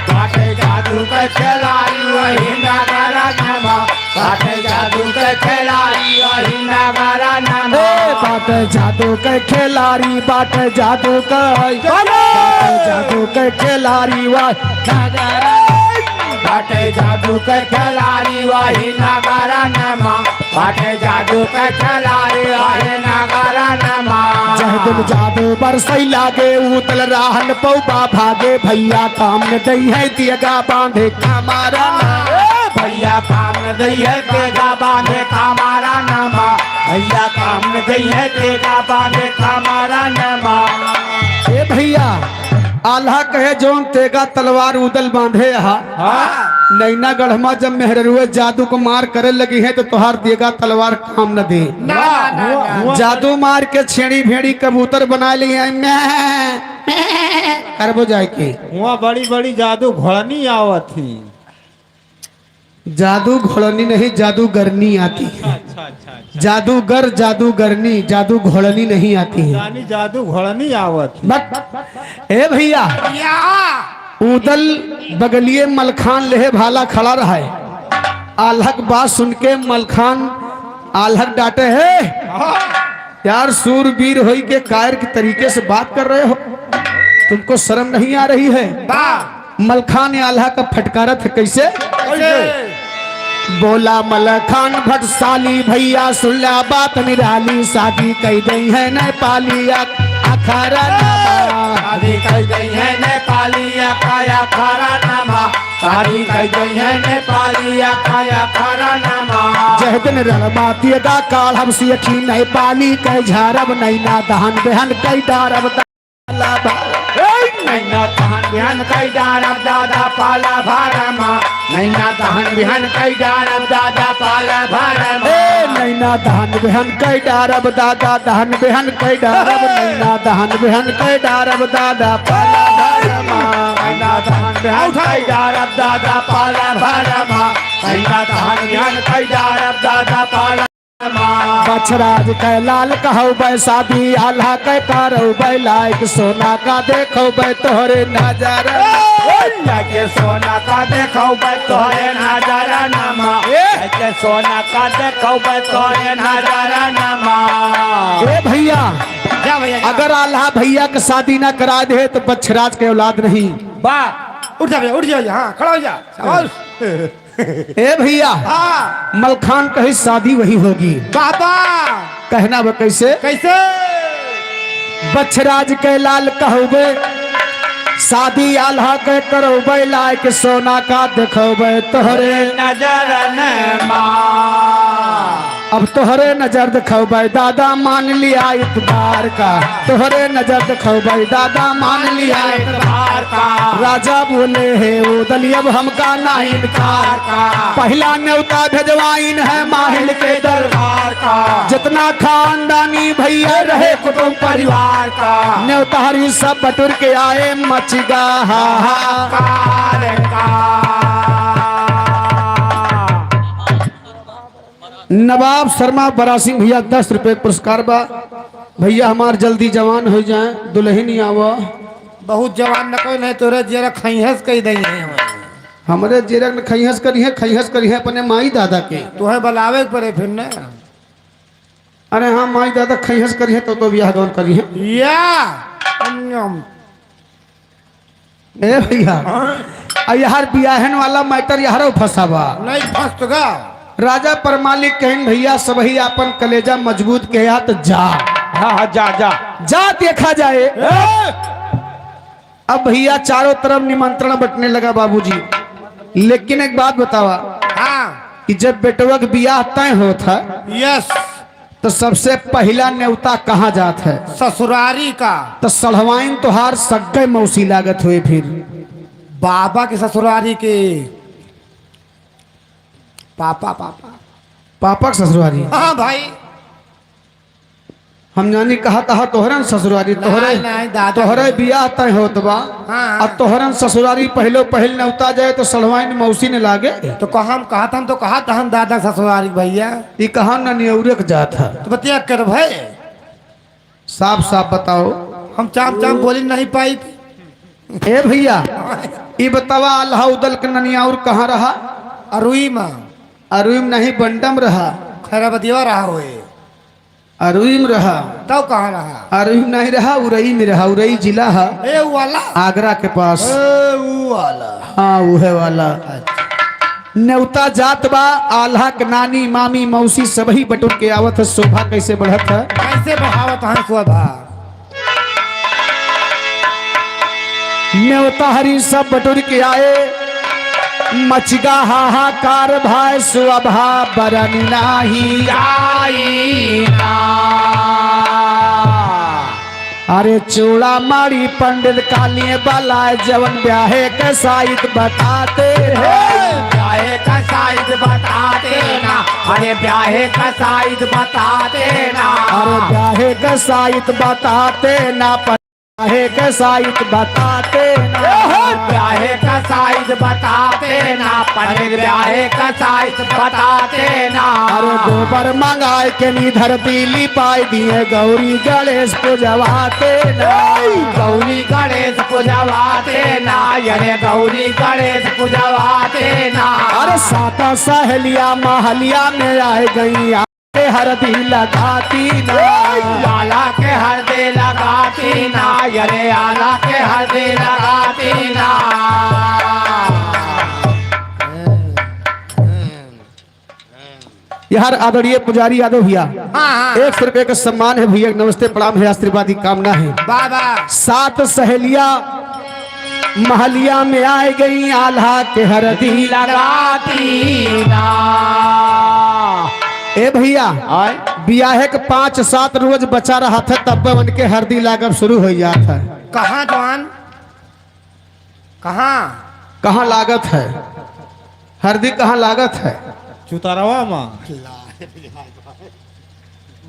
बाटे जादू के खिलाड़ी वही नागारा नमा। बाटे जादू के खिलाड़ी वही नागारा नमा। ए बात जादू के खिलाड़ी, बात जादू के, बात जादू के खिलाड़ी वाही नागारा। बाटे जादू के खिलाड़ी वही नागारा नमा। बाटे जादू के खिलाड़ी वही नागारा नमा। जह दिन जादू बरसई लागे उतल राहन पौबा भागे, भैया काम न दई है दियगा बांधे हमारा नाम। भैया काम न दई है तेगा बांधे हमारा नमा। भैया काम न दई है तेगा बांधे हमारा नमा। ए भैया आल्हा कहे जोन तेगा तलवार उदल बांधे हा, नैना गढ़मा जब मेहररुए जादू को मार करे लगी है तो तुहार देगा तलवार काम न दे। ना ना ना। जादू मार के छेड़ी भेड़ी कबूतर बना ली है, मैं करबो जाए के। हुआ बड़ी बड़ी जादू घोड़नी आवत थी। जादू घोड़नी नहीं जादू गरनी आती है। जादूगर जादूगरनी जादू घोड़नी नहीं आती है। जानी जादू घोड़नी आवत। बट ए भैया, उदल बगलिए मलखान लेहे भाला खड़ा रहा है। आल्हक बात सुन के मलखान आल्हक डांटे है, यार सूरवीर होई के कायर के तरीके से बात कर रहे हो, तुमको शर्म नहीं आ रही है? मलखान आल्हा का फटकारा था कैसे? बोला मलखान भटसाली भैया सुन बात निराली, शादी कह गई है नेपाली अखारा नामा। शादी कह गई है नेपाली अखाया खारा नामा। शादी कह गई है नेपाली अखाया खारा नामा। जह दिन रणबाती दा काल हम सियखी नेपाली कह झारब नैना दहन बेहन कई डारब दाला भा- नैना दहन बिहन कई डारब दादा पाला भारमा। नैना दहन बिहन कई डारब दादा पाला भारमा। ए नैना दहन बेहन कई डारब दादा दहन बेहन कई डारब, नैना दहन बेहन कई डारब दादा पाला भारमा। नैना दहन बिहन कई डारब दादा पाला भारमा। नैना दहन बिहन कई डारब दादा पाला भारमा। बछराज कै लाल कहौ बै शादी आल्हा कै करौ बै लायक, सोना का देखौ बै तोहरे नजर। के सोना का देखो बै तोहरे नजारा नामा। के सोना का देखो बै तोहरे नजारा नामा। ए भैया, जा भैया जा। अगर आल्हा भैया के शादी ना करा दे तो बछराज के औलाद नहीं। वाह, उठ जा भैया, उठ जा भैया, हाँ खड़ा हो जा, शाबाश। ए भैया, हाँ मलखान कही शादी वही होगी। बाबा कहना वो कैसे? कैसे? बछराज के लाल कहबे शादी आल्हा के करौबे लायक, सोना का देखौबे तोहरे नजर नमा। अब तोहरे नजर देखौबे दादा मान लिया इतबार का, तोहरे नजर देखौबे दादा मान लिया इतबार का। राजा बोले हे ओ दलियब हमका ना इनकार का। पहला न्योता भेजवाइन है माहिल के दरबार का। जितना खानदानी भैया रहे कुटुंब परिवार का। न्योतारी सब बटुर के आए मचगा हा हा। कार का। नवाब शर्मा बरा सिंह भैया 10 रुपए पुरस्कार बा। भैया हमार जल्दी जवान हो जाए, दुल्हन आवा। बहुत जवान न कोई नहीं, तोरे जरा खैहस कह दई है हमें। हमरे जीरक में खैहस करी है, खैहस करी है अपने माई दादा के। तुहे बलावे के पड़े फिर न। अरे हाँ, माई दादा खैहस करी है तो ब्याह गौन करी है। या ए भैया, यार बियाहन वाला मैटर यारो फसावा। नहीं फंसगा। राजा परमालिक कहन भैया सबही अपन कलेजा मजबूत के हाथ जा। हाँ हाँ जा जा जा देखा जाए। अब भैया चारों तरफ निमंत्रण बटने लगा बाबूजी। लेकिन एक बात बतावा हाँ कि जब बेटवा के बियाह तय होता यस तो सबसे पहला न्योता कहाँ जात है? ससुरारी का। तो सढ़वाइन तोहार सग्गे मौसी लागत हुए फिर। बाबा के ससुरारी के पापा पापा पापा के ससुरारी। हाँ भाई। हम जानी कहा तहा तोहरन ससुरारी तोहरे नहीं, दादा। तोहरे बियाह तय होत बा। हाँ। अब तोहरन ससुरारी पहलो पहल न्योता जाए तो सढ़वाइन मौसी ने लागे। तो कहा हम कहा था, हम तो कहा था हम दादा ससुरारी भैया। ई कहा न नियौरे के जात है। तो बतिया कर भाई। साफ साफ बताओ। हम चाम चाम बोली नहीं पाई थी। ए भैया, ई बतावा अल्लाह उदल के ननियाउर कहाँ रहा? अरुई माँ। अरुईम नहीं बंडम रहा। खैरा बतिया रहा होए। अरुईम रहा। तब कहाँ रहा? अरुईम नहीं रहा, उरई में रहा। उरई जिला है ए उ वाला आगरा के पास। ए उ वाला। हाँ उहे वाला। न्योता जात बा आल्हा के नानी मामी मौसी सबही बटुर के आवत है। शोभा कैसे बढ़त है? कैसे बढ़ावत है शोभा? न्योता हरी सब बटुर के आए मचगा हाहाकार भाई सुअभा बरन नाही आई ना। अरे चूड़ा मारी पंडित कालिए बलाए जवन ब्याहे के साहित बताते हैं। ब्याहे का साइज बता देना, अरे ब्याहे का साइज बता देना। अरे ब्याहे के साहित बताते ना। आहे के साइत बताते ना। ब्याहे का साइज बताते ना, पंडित ब्याहे का साइज बताते ना। अरे गोबर मंगाए के नी धरती लिपाई दिए गौरी गणेश पूजवाते ना। गौरी गणेश पूजवाते ना, अरे गौरी गणेश पूजवाते ना। अरे साता सहेलिया महलिया में आए गई आके हरदी लगाती ना। लाला के हरदे लगाती ना, अरे आला के हरदे लगाती ना। यार आदरणीय पुजारी यादव भैया, हाँ हाँ 100 रुपये का सम्मान है भैया, नमस्ते प्रणाम है, आशीर्वाद की कामना है। बाबा सात सहेलिया महलिया में आए गई आल्हा के हरदी लगाती ना। ए भैया, बियाहे के 5-7 रोज बचा रहा था तब उनके हरदी लागब शुरू हो जाता है। कहाँ जवान कहाँ कहाँ लागत है हरदी, कहाँ लागत है? चुतारवा माँ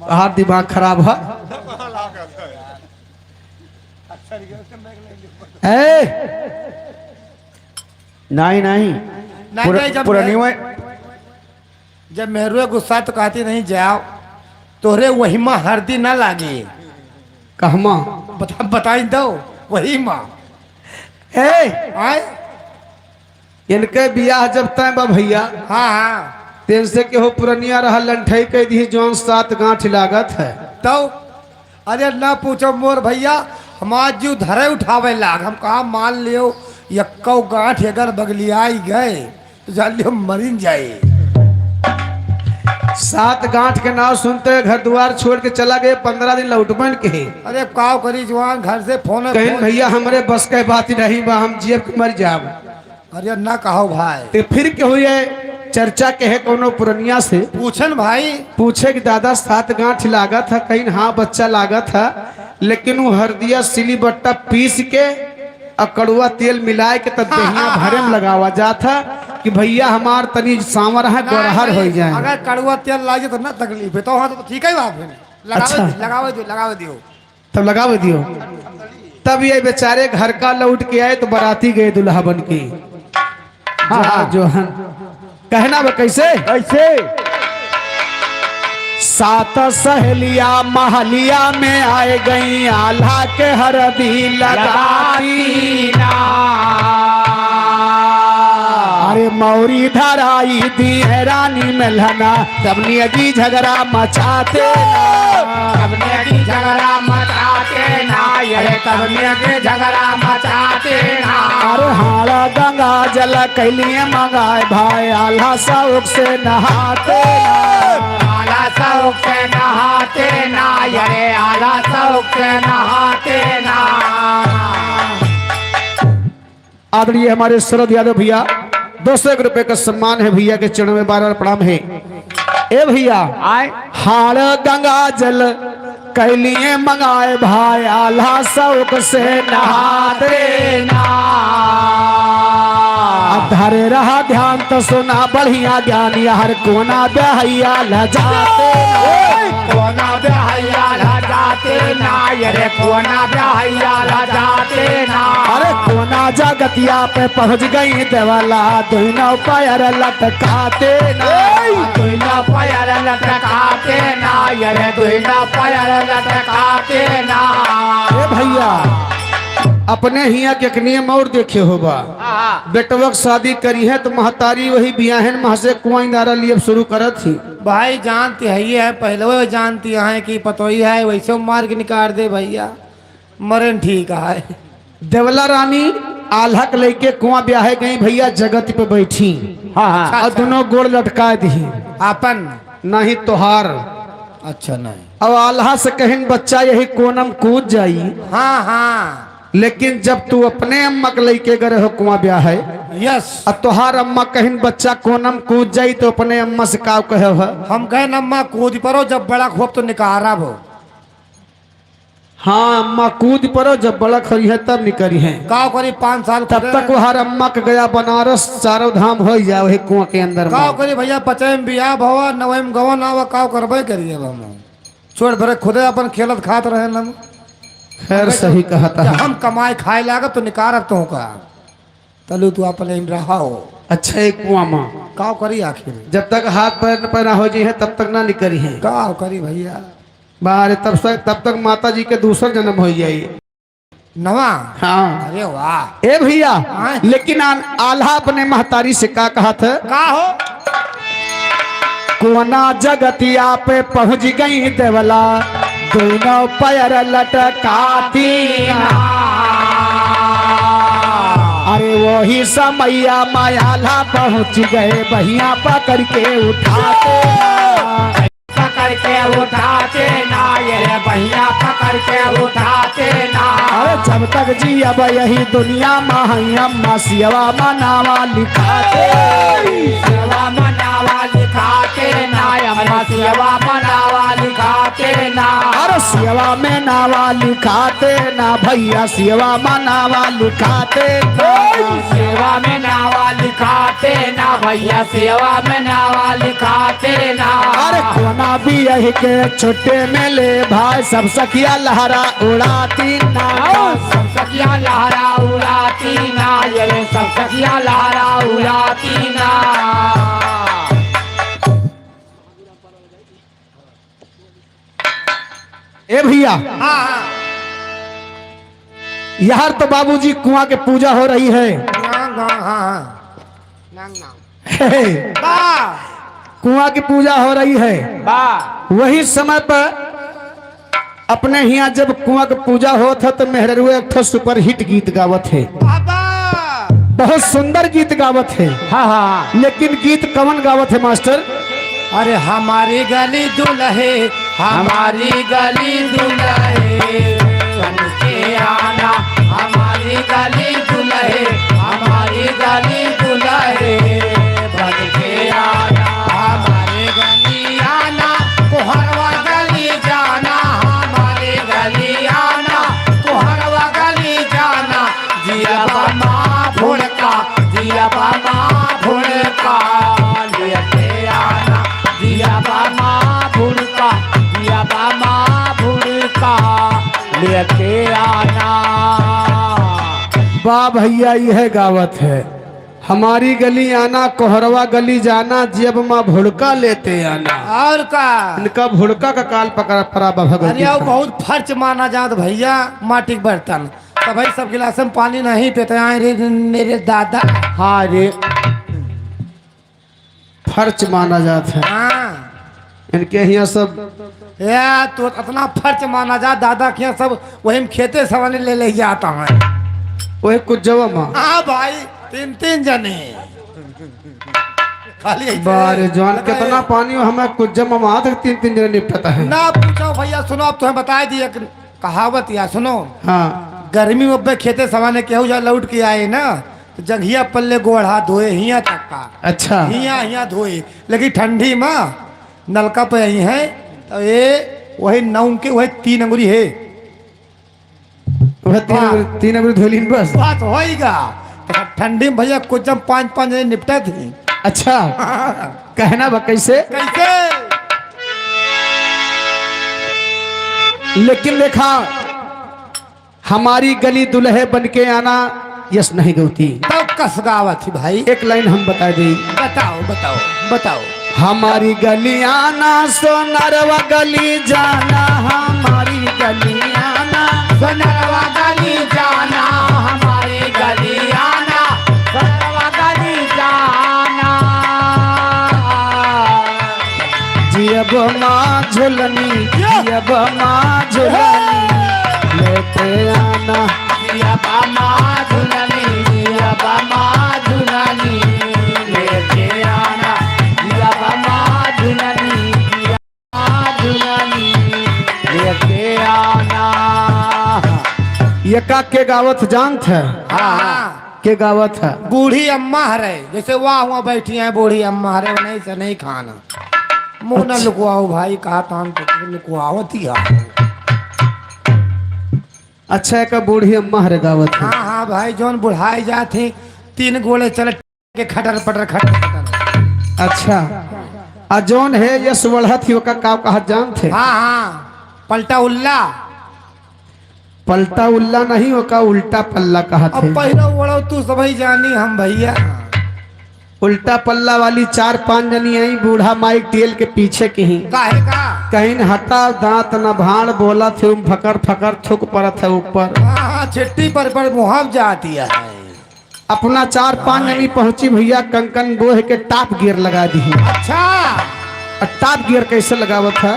हाथ दिमाग खराब है। ए नहीं नहीं नहीं, नहीं, जब पुरानी जब मेहरुए गुस्सा तो कहती नहीं जाओ तोहरे वही माँ हरदी ना लागी। कहमा बता बताई दो वही माँ ए आए। इनके बियाह जब तय बा भैया, हाँ हाँ तेन से केहो पुरनिया रहा लंठई कह दी जोन 7 गांठ लागत है। तो अरे ना पूछो मोर भैया, हमार जीव धरे उठावे लाग। हम कहा मान लियो यक्को गांठ अगर बगलियाई गए तो जान लियो मरिन जाए। 7 गांठ के नाम सुनते घर द्वार छोड़ के चला गए, 15 दिन लौटबन के। अरे काव करी जवान घर से फोन कहीं फोन- भैया हमरे बस के बात नहीं बा, हम जियब के मर जाब। अरे ना कहो भाई। ते फिर के हुई चर्चा के है कोनो पुरनिया से पूछन भाई। पूछे कि दादा 7 गांठ लागत है, कहीं हाँ बच्चा लागत है, लेकिन वो हरदिया सिली बट्टा पीस के और कड़ुआ तेल मिलाए के तब दहिया भरे में लगावा जाता कि भैया हमार तनी सांवर है गोरहर हो जाए। अगर कड़ुआ तेल लागे तो ना तकलीफ है तो हाँ तो ठीक है बाप फिर। लगावे अच्छा। लगावे दियो, लगावे दियो। तब लगावे दियो। तब ये बेचारे घर का लौट के आए तो बराती गए दुल्हा बन के। हाँ हाँ जोहन कहना बा कैसे कैसे? सात सहेलिया महलिया में आए गई आल्हा के हरदी लगाती ना। अरे मौरी धराई दी है रानी मेलहना तब नियगी झगड़ा मचाते ना। तबने की झगड़ा मचाते ना, अरे तबने के झगड़ा मचाते ना। अरे हाड़ा गंगा जल कैलिए मंगाए भाई आल्हा शौक से नहाते ना। आला शौक से नहाते ना, अरे आला शौक से नहाते ना। आदरणीय हमारे शरद यादव भैया 200 रुपए का सम्मान है भैया के चरणों में बार बार प्रणाम है। ए भैया, आए हाड़ गंगा जल कैलिए मंगाए भाई आल्हा शौक से नहाते नहाते ना। धरे रहा ध्यान तो सुना बढ़िया ज्ञान हर कोना बहैया लजाते ना। कोना ब्याहैया जाते ना, अरे कोना ब्याहैया जाते ना। अरे कोना जगतिया पे पहुंच गई देवला दुनो पैर लटकाते ना। दुना पैर लटकाते ना, अरे दुना पैर लटकाते ना। ए भैया, अपने हिया के एक नियम और देखे होबा, बेटवक शादी करी है तो महतारी वही बियाहन मह से कुआं नारा लिए शुरू करत थी। भाई जानती है ये है पहले वो जानती है कि पतोई है वैसे मार के निकाल दे भैया मरन ठीक है। देवला रानी आल्हा के लेके कुआं ब्याहे गई भैया जगत पे बैठी हाँ हाँ और दोनों गोड़ लटका दी अपन नहीं तोहार। अच्छा नहीं। अब आल्हा से कहिन बच्चा यही कोनम कूद जाई, हाँ हाँ लेकिन जब तू अपने अम्मा के लेके गए हो कुआं ब्याह है यस। अब तोहार अम्मा कहिन बच्चा कोनम कूद जाई तो अपने अम्मा से का कहे हो? हम कहे अम्मा कूद परो जब बड़ा खोप तो निकारा हो। हाँ अम्मा कूद परो जब बड़ा खरी है तब निकरी है। काव करी 5 साल तब तक वो हर अम्मा के गया बनारस चारों धाम हो जाए वही कुआं के अंदर में। काव करी भैया पचम बियाह भवा नवम गवन आवा काव करबे करिए हम छोड़ भरे खुदे अपन खेलत खात रहे न। खैर सही कहता जब है। हम कमाए खाए लागत तो निकारब तो का तलू तू अपने में रहा हो। अच्छा एक कुआं माँ का करी आखिर? जब तक हाथ पैर न पैना हो जी है तब तक ना निकरी है। का करी भैया? बाहर तब तक माता जी के दूसरा जन्म हो जाये। नवा? हाँ। अरे वाह। ए भैया, हाँ। लेकिन आल्हा अपने महतारी से का कहा था? का हो? कोना जगतिया पे पहुंच गई देवला, दोनों पैर लटकाती। अरे वही समैया मायाला पहुंच गए, बहिया पकड़ के उठाते। पकड़ के उठाते ना ये भैया, पकड़ के उठाते ना। अरे जब तक जी अब यही दुनिया माहिया मासियवा मनावा लिखाते। सेवा मनावा लिखाते ना, अम्मा सेवा मनावा लिखाते ना। अरे सेवा में नावा लिखाते ना भैया, सेवा मनावा लिखाते ना। सेवा में नावा लिखाते ना भैया, सेवा में नावा लिखाते ना। अरे कोना भी यही के छोटे मेले भाई, सब सखिया लहरा उड़ाती ना। सब सखिया लहरा उड़ाती ना ये, सब सखिया लहरा उड़ाती ना। ए भैया, हाँ। यार तो बाबूजी कुआं के पूजा हो रही है। हाँ हाँ हाँ हाँ। वाह। कुआं की पूजा हो रही है। वाह। वही समय पर अपने यहाँ जब कुआं की पूजा होत है तो मेहररुआ एक ठो सुपर हिट गीत गावत है। बाबा। बहुत सुंदर गीत गावत है। हाँ हाँ। लेकिन गीत कवन गावत है मास्टर? अरे हमारी गली दुल्हे, हमारी गली दुल्हे बन के आना, हमारी गली दुल्हे, हमारी गली दुल्हे बन के आना। हमारे गली आना कोहरवा गली जाना, हमारे गली आना कोहरवा गली जाना, जिया माँ भुड़का, जिया माँ भुड़का लेके आना, जिया माँ भुड़का, जिया माँ भुड़का लेके आना। वाह भैया, यह गावत है, हमारी गली आना कोहरवा गली जाना, जब माँ भुड़का लेते आना। और का? इनका भुड़का का काल पकड़ा परा भगवती। अरे वो बहुत फर्च माना जात भैया माटी के बर्तन, तो भाई सब गिलास में पानी नहीं पीते आए रे मेरे दादा। हाँ रे। फर्च माना जाता है। हाँ। इनके यहाँ सब या तो इतना फर्च माना जा दादा के यहाँ सब वही में खेते सवाने ले ले जाता है। वही कुछ जवा माँ। हाँ भाई, तीन तीन जने खाली ऐसे। बारे जवान कितना पानी हो, हमें कुछ जमा वहां तक तीन तीन जने निपटता है। ना पूछो भैया, सुनो अब तुम्हें बता दी एक कहावत या सुनो। हाँ। गर्मी में अब्बे खेते सवाने केहू जा लौट के आए ना तो जंघिया पल्ले गोढ़ा धोए हिया तक का। अच्छा। हिया हिया धोए, लेकिन ठंडी में नलका पे आई है तो ये वही नौ के वही 3 अंगुरी है। वह तीन अंगुरी धोली बस। बात होएगा तो ठंडी में भैया कुछ जब 5-5 जने निपटा थी। अच्छा, कहना बा कैसे? कैसे? लेकिन देखा हमारी गली दुल्हे बन के आना यश नहीं गौती। तब कस गावत थी भाई? एक लाइन हम बता दी। बताओ बताओ बताओ। हमारी गली आना सोनरवा गली जाना, हमारी गली आना सोनरवा गली जाना, हमारी गली आना सोनरवा गली जाना। जियब माँ झुलनी, जियब माँ झुलनी लेते आना, जिया माँ झुलनी, जिया माँ झुलनी लेके आना, जिया माँ झुलनी, जिया माँ झुलनी लेके आना। ये का के गावत जानत है? हाँ। के गावत है? बूढ़ी अम्मा हरे, जैसे वाह हुआ बैठी है बूढ़ी अम्मा हरे, नहीं से नहीं खाना मुंह न लुकवाओ भाई, कहा तान तो लुकवाओ थी। अच्छा, एक बूढ़ी अम्मा हरे गावत है। हाँ हाँ भाई, जोन बुढ़ाई जाते 3 गोले चले के खटर पटर खटर पटर। अच्छा, आ जोन है यश बढ़त ही का का कहा जानत है? हाँ हाँ, पलटा उल्ला। पलटा उल्ला नहीं होका, उल्टा पल्ला कहा अब थे। पहला ओढ़ो तू सब जानी हम भैया। उल्टा पल्ला वाली 4-5 जनी आई, बूढ़ा माइक टेल के पीछे के ही काहे का? कहीं हटा दांत न भाड़ बोला थे, फकर फकर थुक पड़त है ऊपर। हाँ, छिट्टी पर मुहाव जाती है। अपना 4-5 जनी पहुंची भैया, कंकन बोह के टॉप गियर लगा दी। अच्छा। और टॉप गियर कैसे लगावत है?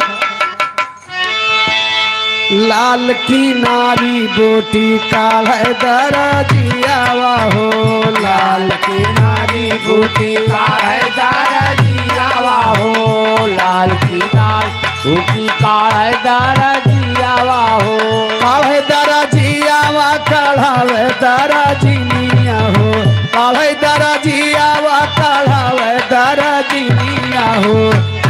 लाल की नारी बोटी काढ़े दरजियावा हो, लाल की नारी बूटी काढ़े दरजियावा हो, लाल की नारी बूटी काढ़े दरजियावा हो, काढ़े दरजियावा काढ़ावे दरजिनिया हो, काढ़े दरजियावा काढ़ावे दरजिनिया हो,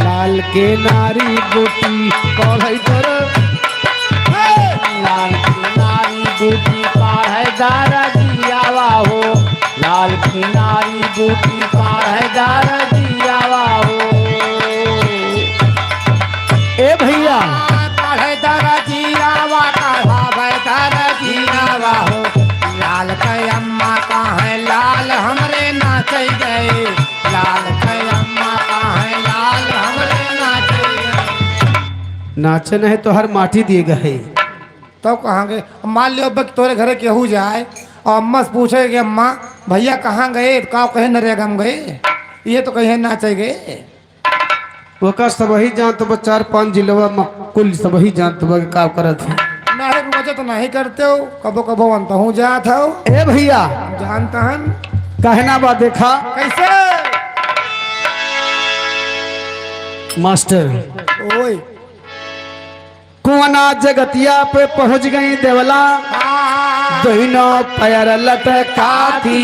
लाल के नारी बूटी काढ़े दर लाल की नारी बूटी काढ़े दरजियावा हो, लाल की नारी बूटी काढ़े दरजियावा हो। ए भैया काढ़े दरजियावा काढ़ावे दरजियावा हो, लाल के अम्मा काहे लाल हमरे नाचे गए, लाल के अम्मा काहे लाल हमरे नाचे गए। नाचे नहीं तो हर माटी दिए गए। तो कहाँ गए? मान लियो अब तोरे घरे केहू जाए और अम्मा से पूछे कि अम्मा भैया कहाँ गए, का कहे नरेगम गए, ये तो कहे नाचे गए। ओका सब ही जानत बा, 4-5 जिलवा कुल सब ही जानत बा का करत है। नहीं रोज तो नहीं करते हो, कबो कबो अंतहू जात हो। ए भैया जानता हन कहना बा देखा कैसे मास्टर। ओए कुआना जगतिया पे पहुंच गई देवला, दोनों पैर लटकाती।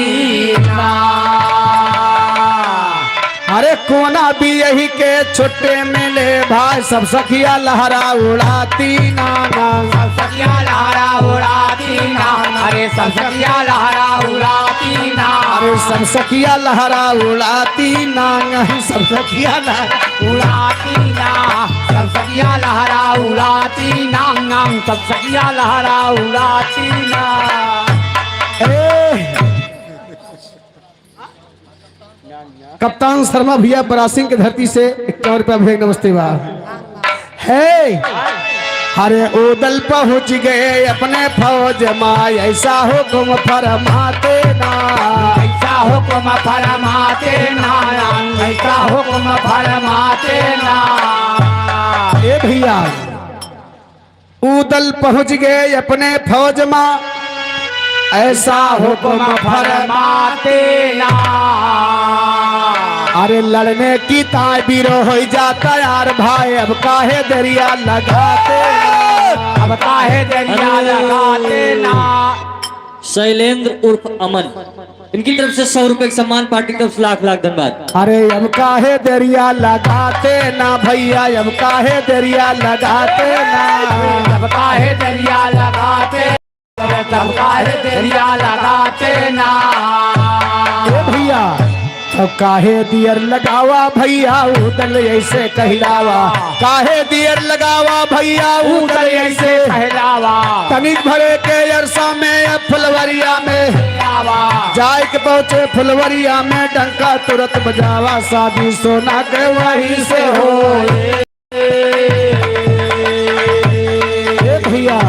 अरे कोना भी यही के छोटे मिले भाई, सब सखिया लहरा उड़ाती नाना। सब सखिया लहरा उड़ाती ना, अरे सब सखिया लहरा उड़ाती ना, अरे सब सखिया लहरा उड़ाती ना, सब सखिया लहरा उड़ाती ना, सब सखिया लहरा उड़ाती ना, सब सखिया लहरा उड़ाती ना। ए! कप्तान शर्मा भैया बरासिंह के धरती से 51 रुपया भैया नमस्ते बा है। अरे उदल पहुंच गए अपने फौज माँ, ऐसा हुक्म फरमाते ना, ऐसा हुक्म फरमाते ना, ऐसा हुक्म फरमाते ना। ए भैया उदल पहुंच गए अपने फौज माँ, ऐसा हुक्म फरमाते ना। अरे लड़ने की ताबीर हो जाता यार भाई, अब काहे दरिया लगाते, अब काहे दरिया लगाते ना। शैलेंद्र उर्फ अमन, इनकी तरफ से 100 रुपए सम्मान, पार्टी की तरफ से लाख लाख धन्यवाद। अरे अब काहे दरिया लगाते ना भैया, अब काहे दरिया लगाते ना, अब काहे दरिया लगाते, तब काहे दरिया लगाते ना। ए भैया तो काहे दियर लगावा भैया उदल ऐसे कहलावा, काहे दियर लगावा भैया उदल ऐसे कहलावा, तनिक भरे के अरसा में अब फुलवरिया में जाय के पहुंचे फुलवरिया में, डंका तुरंत बजावा, शादी सोना के वही से हो। ए भैया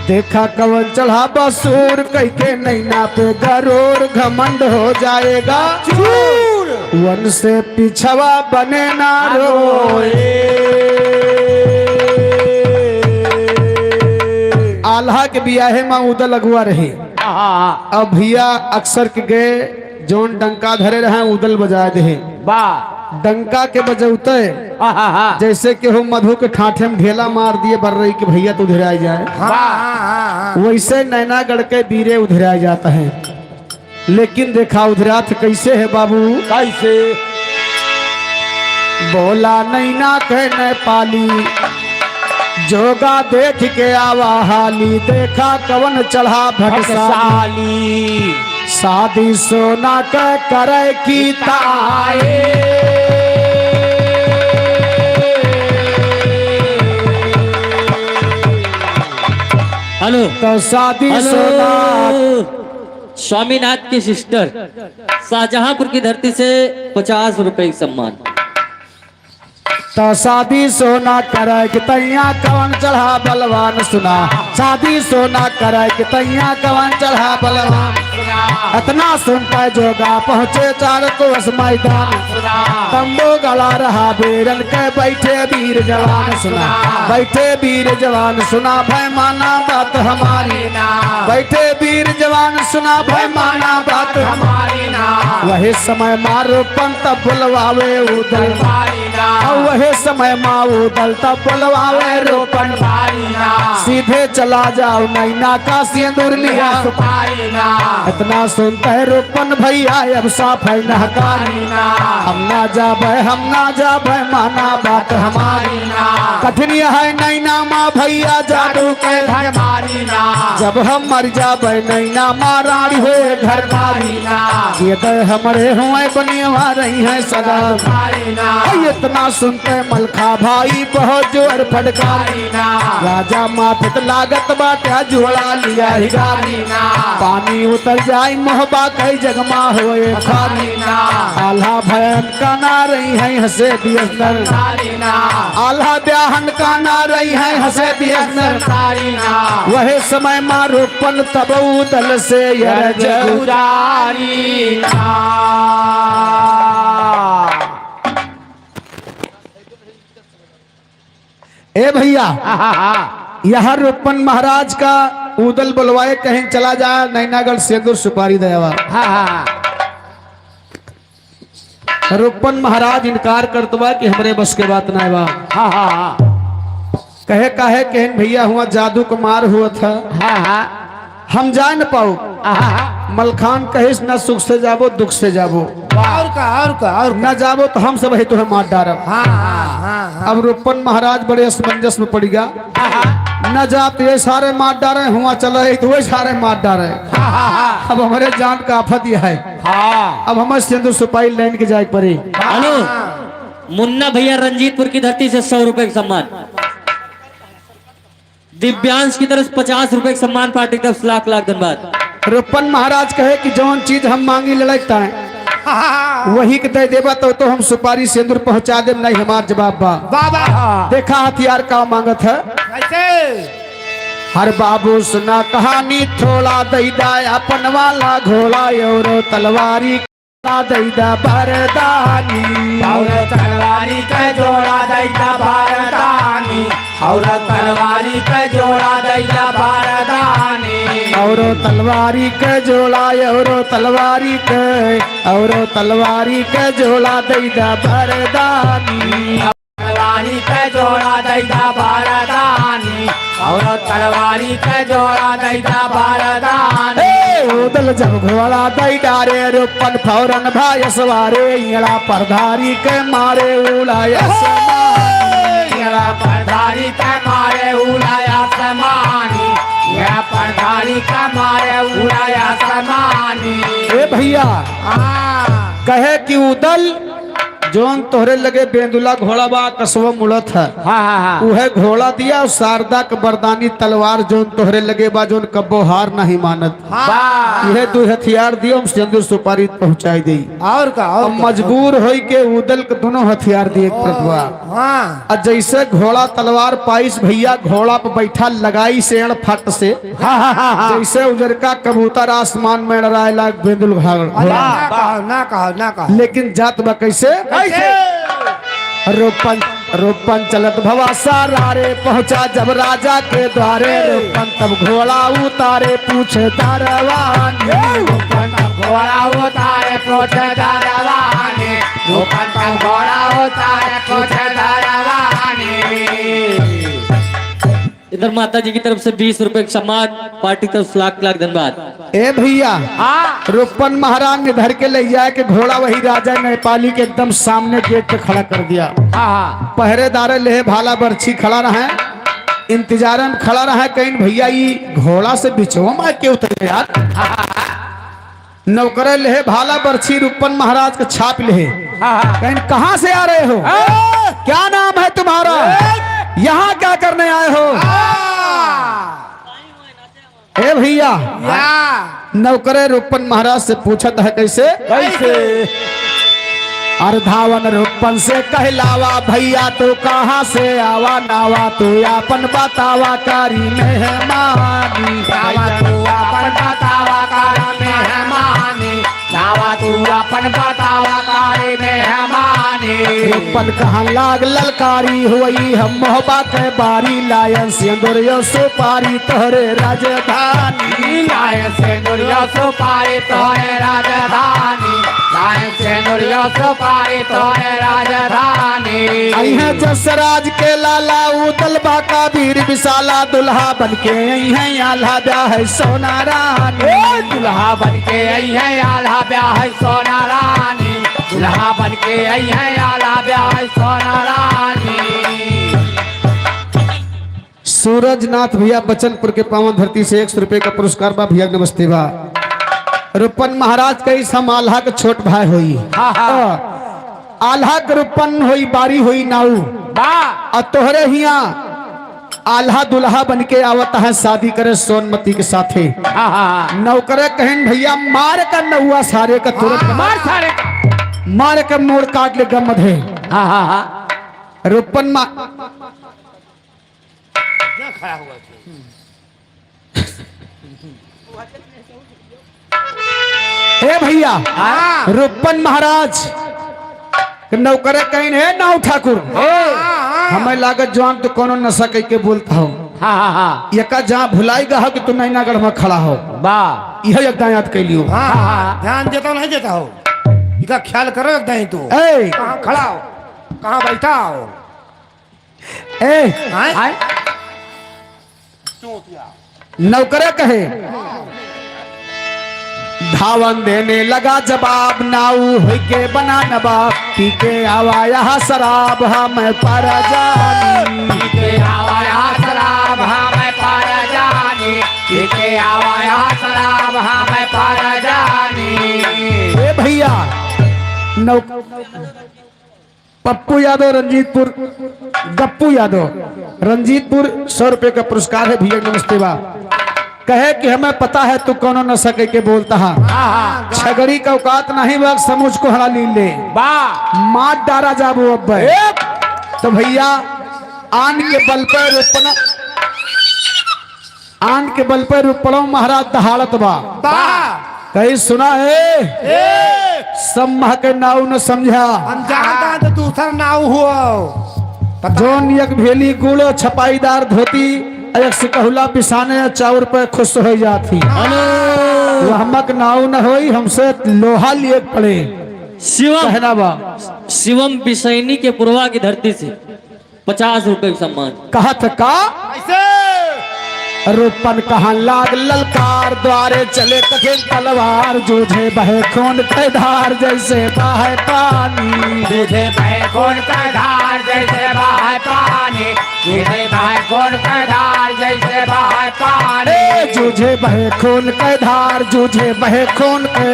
देखा कवन चढ़ा बसूर, कह के नैना पे गरोर, घमंड हो जाएगा चूर, वन से पिछवा बने ना रोए। आल्हा के बियाहे में उदल अगुआ रहे। अब भैया अक्सर के गए जोन डंका धरे रहे उदल बजा दे, डंका के बजौते जैसे कि हो मधु के ठाठे में ढेला मार दिए बर्रई के भैया तो उधराए जाए, वैसे नैनागढ़ के बीरे उधराए जाता है। लेकिन देखा उधरात कैसे है बाबू, कैसे बोला नैना के नेपाली, जोगा देख के आवा हाली, देखा कवन चढ़ा भटसाली, शादी सोना के करे की ताए। हेलो तो शादी सोना हेलो स्वामीनाथ की सिस्टर शाहजहांपुर की धरती से 50 रुपए का सम्मान। तो शादी सोना करे कि तैया कवन चढ़ा बलवान सुना। शादी सोना करे कि तैया कवन चढ़ा बलवान। इतना सुनता जोगा पहुँचे चार कोस मैदान। तंबू गला रहा बेरन के बैठे वीर जवान सुना। बैठे वीर जवान सुना भय माना बात हमारी। बैठे वीर जवान सुना भय माना बात हमारी ना। वही समय मारो पंत बुलवावे उदल। मारी ना। वही समय माँ उदल तब बुलवावे रोपन। मारी ना। सीधे चला जाओ नैना का सिंदूर लिया। सुपारी ना। इतना सुनते है रोपन भैया अब साफ है नहकारी। ना। हम ना जाबे हम ना जाबे माना बात हमारी। ना। कठिन है नैना माँ भैया जादू के घर मारी ना। जब हम मर जाबे नैना माँ रानी हो घर मारी। ना। ये तो हमारे हुए बनिया रही है सदा। मारी ना। इतना सुनते मलखा भाई बहुत जोर फटकारी। ना। राजा माफित लागत बाटे झोला लिया ही गारी। ना। पानी उतर जाई मोहबा कई जगमा होए खारी। ना। आल्हा भयन का ना रही है हंसे दियस नर। मारी ना। आल्हा ब्याहन का ना रही है हंसे दियस नर। मारी ना। वह समय मारोपन तब दल से यरज गुजारी ना। ए भैया, यहाँ रोपन महाराज का उदल बुलवाए कहीं चला जा नैनागढ़ सिंदूर सुपारी दयावा। रोपन महाराज इनकार करतवा कि हमरे बस के बात ना बा। कहे काहे कहन भैया हुआ जादू कुमार हुआ था, हम जा न पाओ। मलखान कहिस न सुख से जाबो दुख से जाबो, और का और का और न जाबो तो हम सब ही तुम्हें मार डारब। हाँ हाँ हाँ। अब रोपन महाराज बड़े असमंजस में पड़ गया। न जाते ये सारे मार डारे, हुआ चला रहे तो वही सारे मार डारे। अब हमारे जान का आफत यह है। अब हमारे सिंधु सुपाई लाइन के जाए पड़ी। हेलो मुन्ना भैया रंजीतपुर की धरती से 100 रुपए का सम्मान। दिव्यांश की तरफ 50 रुपए का सम्मान पार्टी की तरफ से लाख लाख धन्यवाद। रोपन महाराज कहे कि जौन चीज हम मांगी लड़कता है वही के दे देबा तो हम सुपारी सिंदूर पहुंचा दे, नहीं हमार जवाब बा। बाबा देखा हथियार का मांगत है। कैसे? हर बाबू सुना कहानी थोड़ा दैदा अपन वाला घोड़ा और तलवारी दैदा बरदानी। और तलवारी के जोड़ा दैता भारतानी। और तलवारी के जोड़ा दैता भारतानी। और तलवारी के जोड़ा और तलवारी के और तलवारी के जोड़ा दैदा बरदानी। तलवारी के जोड़ा दैता भारतानी। और तलवारी के जोड़ा दैता भारतानी। ए उदल जब घोड़ा दई डारे रोपन फौरन भाई सवारे इड़ा परधारी के मारे उड़ाया। मेरा परधारी के मारे उड़ाया समानी। मेरा परधारी के मारे उड़ाया समानी। ए भैया कहे कि उदल जोन तोहरे लगे बेंदुला घोड़ा बा कसवा मुड़त है, उहे घोड़ा दिया और शारदा के बरदानी तलवार जोन तोहरे लगे बा जोन कब्बो हार नहीं मानत, यह दो हथियार दियो हम सिंदूर सुपारी पहुंचाई दी। और का और अब मजबूर होई के उदल के दोनों हथियार दिए प्रभुआ। हाँ और जैसे घोड़ा तलवार पाइस भैया घोड़ा पर बैठा लगाई सेण फट से, जैसे उजर का कबूतर आसमान में लड़ाए लाग बेंदुल भाग ना कहो ना कहो ना कहो। लेकिन जात बा कैसे? रोपन रोपन चलत भवा सारे पहुंचा जब राजा के द्वारे। रोपन तब घोड़ा उतारे पूछे दारवानी। रोपन घोड़ा उतारे पूछे दरवानी। रोपन घोड़ा उतारे पूछे दरवानी। इधर माता जी की तरफ से 20 रुपए का सम्मान पार्टी की तरफ से लाख लाख धन्यवाद। ए भैया रोपन महाराज ने धर के ले जाए के घोड़ा वही राजा नेपाली के एकदम सामने गेट पे खड़ा कर दिया। पहरेदार ले भाला बर्छी खड़ा रहे, इंतजार में खड़ा रहा। कहीं भैया ये घोड़ा से बिचवा मार के उतरे यार। नौकर ले भाला बर्छी रूपन महाराज के छाप ले, कहीं कहाँ से आ रहे हो, क्या नाम है तुम्हारा, यहाँ क्या करने आए हो? ए भैया, या नौकरे रूपन महाराज से पूछत है कैसे कैसे? अर्धावन रूपन से कहलावा भैया तू कहाँ से आवा नावा तू अपन बतावा कारी मेहमानी। नावा तू अपन बतावा कारी मेहमानी, नावा तू अपन बतावा कारी मेहमानी। रूपन कहाँ लाग ललकारी हुई हम मोहबा के बारी लायन सिंदूर सुपारी तोहरे राजधानी। लाए सिंदूरिया सुपारी तोरे राजधानी, लाए सिंदूरिया सुपारी तोरे राजधानी। अहे जसराज के लाला उदल बाका वीर विशाला दुल्हा बनके अहे आल्हा ब्याह है सोना रानी। दुल्हा बनके आई है आल्हा ब्याह है सोना रानी, दुल्हा बनके आई है आल्हा ब्याह है सोना रानी। सूरज नाथ भैया बचनपुर के पावन धरती से 100 रुपए का पुरस्कार बा भैया नमस्ते बा। रूपन महाराज कई सम आल्हा के छोट भाई होई। आल्हा के रूपन होई बारी होई नाऊ बा और तोहरे हिया आल्हा दुल्हा बन के आवत है शादी करे सोनमती के साथे। नौकरे कहें भैया मार का नौआ सारे का तुरंत मार सारे मार के मोड़ काट ले गम मधे। रूपन मा हे भैया रूपन महाराज नौकरे कहीं है नाव ठाकुर हमें लागत जवान तो कोनो नशा कह के बोलता हो यका जहाँ भुलाई गा हो कि तू नैनागढ़ में खड़ा हो बा यह एकदा याद कर लियो। हाँ, ध्यान देता नहीं देता हो, इनका ख्याल करो एकदम ही तू। ए कहाँ खड़ा हो, कहाँ बैठा हो? ए हाँ? आए नौकरे कहे धावन देने लगा जवाब नाऊ होई के बना नवाब पी के आवा यहाँ शराब हम पर जानी। के आवाया शराब हमें पर जानी, के आवाया शराब हमें पर जानी। ए भैया नौ पप्पू यादव रंजीतपुर गप्पू यादव रंजीतपुर 100 रुपए का पुरस्कार है भैया नमस्ते बा। कहे कि हमें पता है तू कोनो न सके के बोलता है छगड़ी का औकात नहीं वक्त समझ को हरा ली ले बा मार डारा जाबो अब तो भैया आन के बल पर रोपना आन के बल पर रोपड़ो महाराज दहाड़त बा। बा कहीं सुना है सम्मा के नाव न समझा हम जहाँ तो दूसरा नाव हुआ जोन एक भेली गुड़ो छपाईदार धोती एक सिकहुला पिसाने चाउर पे खुश हो जाती वो हमक नाव न होई हमसे लोहा लिए पड़े। शिवम कहना बा शिवम बिसैनी के पुरवा की धरती से 50 रुपए का सम्मान। कहा था का ऐसे रूपन कहाँ लाग ललकार द्वारे चले कठिन तलवार जूझे बहे खून के धार जैसे बहे पानी। तुझे बहे कौन का धार जैसे बहे पानी, तुझे बहे कौन का धार जैसे बहे पानी। जूझे बहे खून के धार जूझे बहे खून के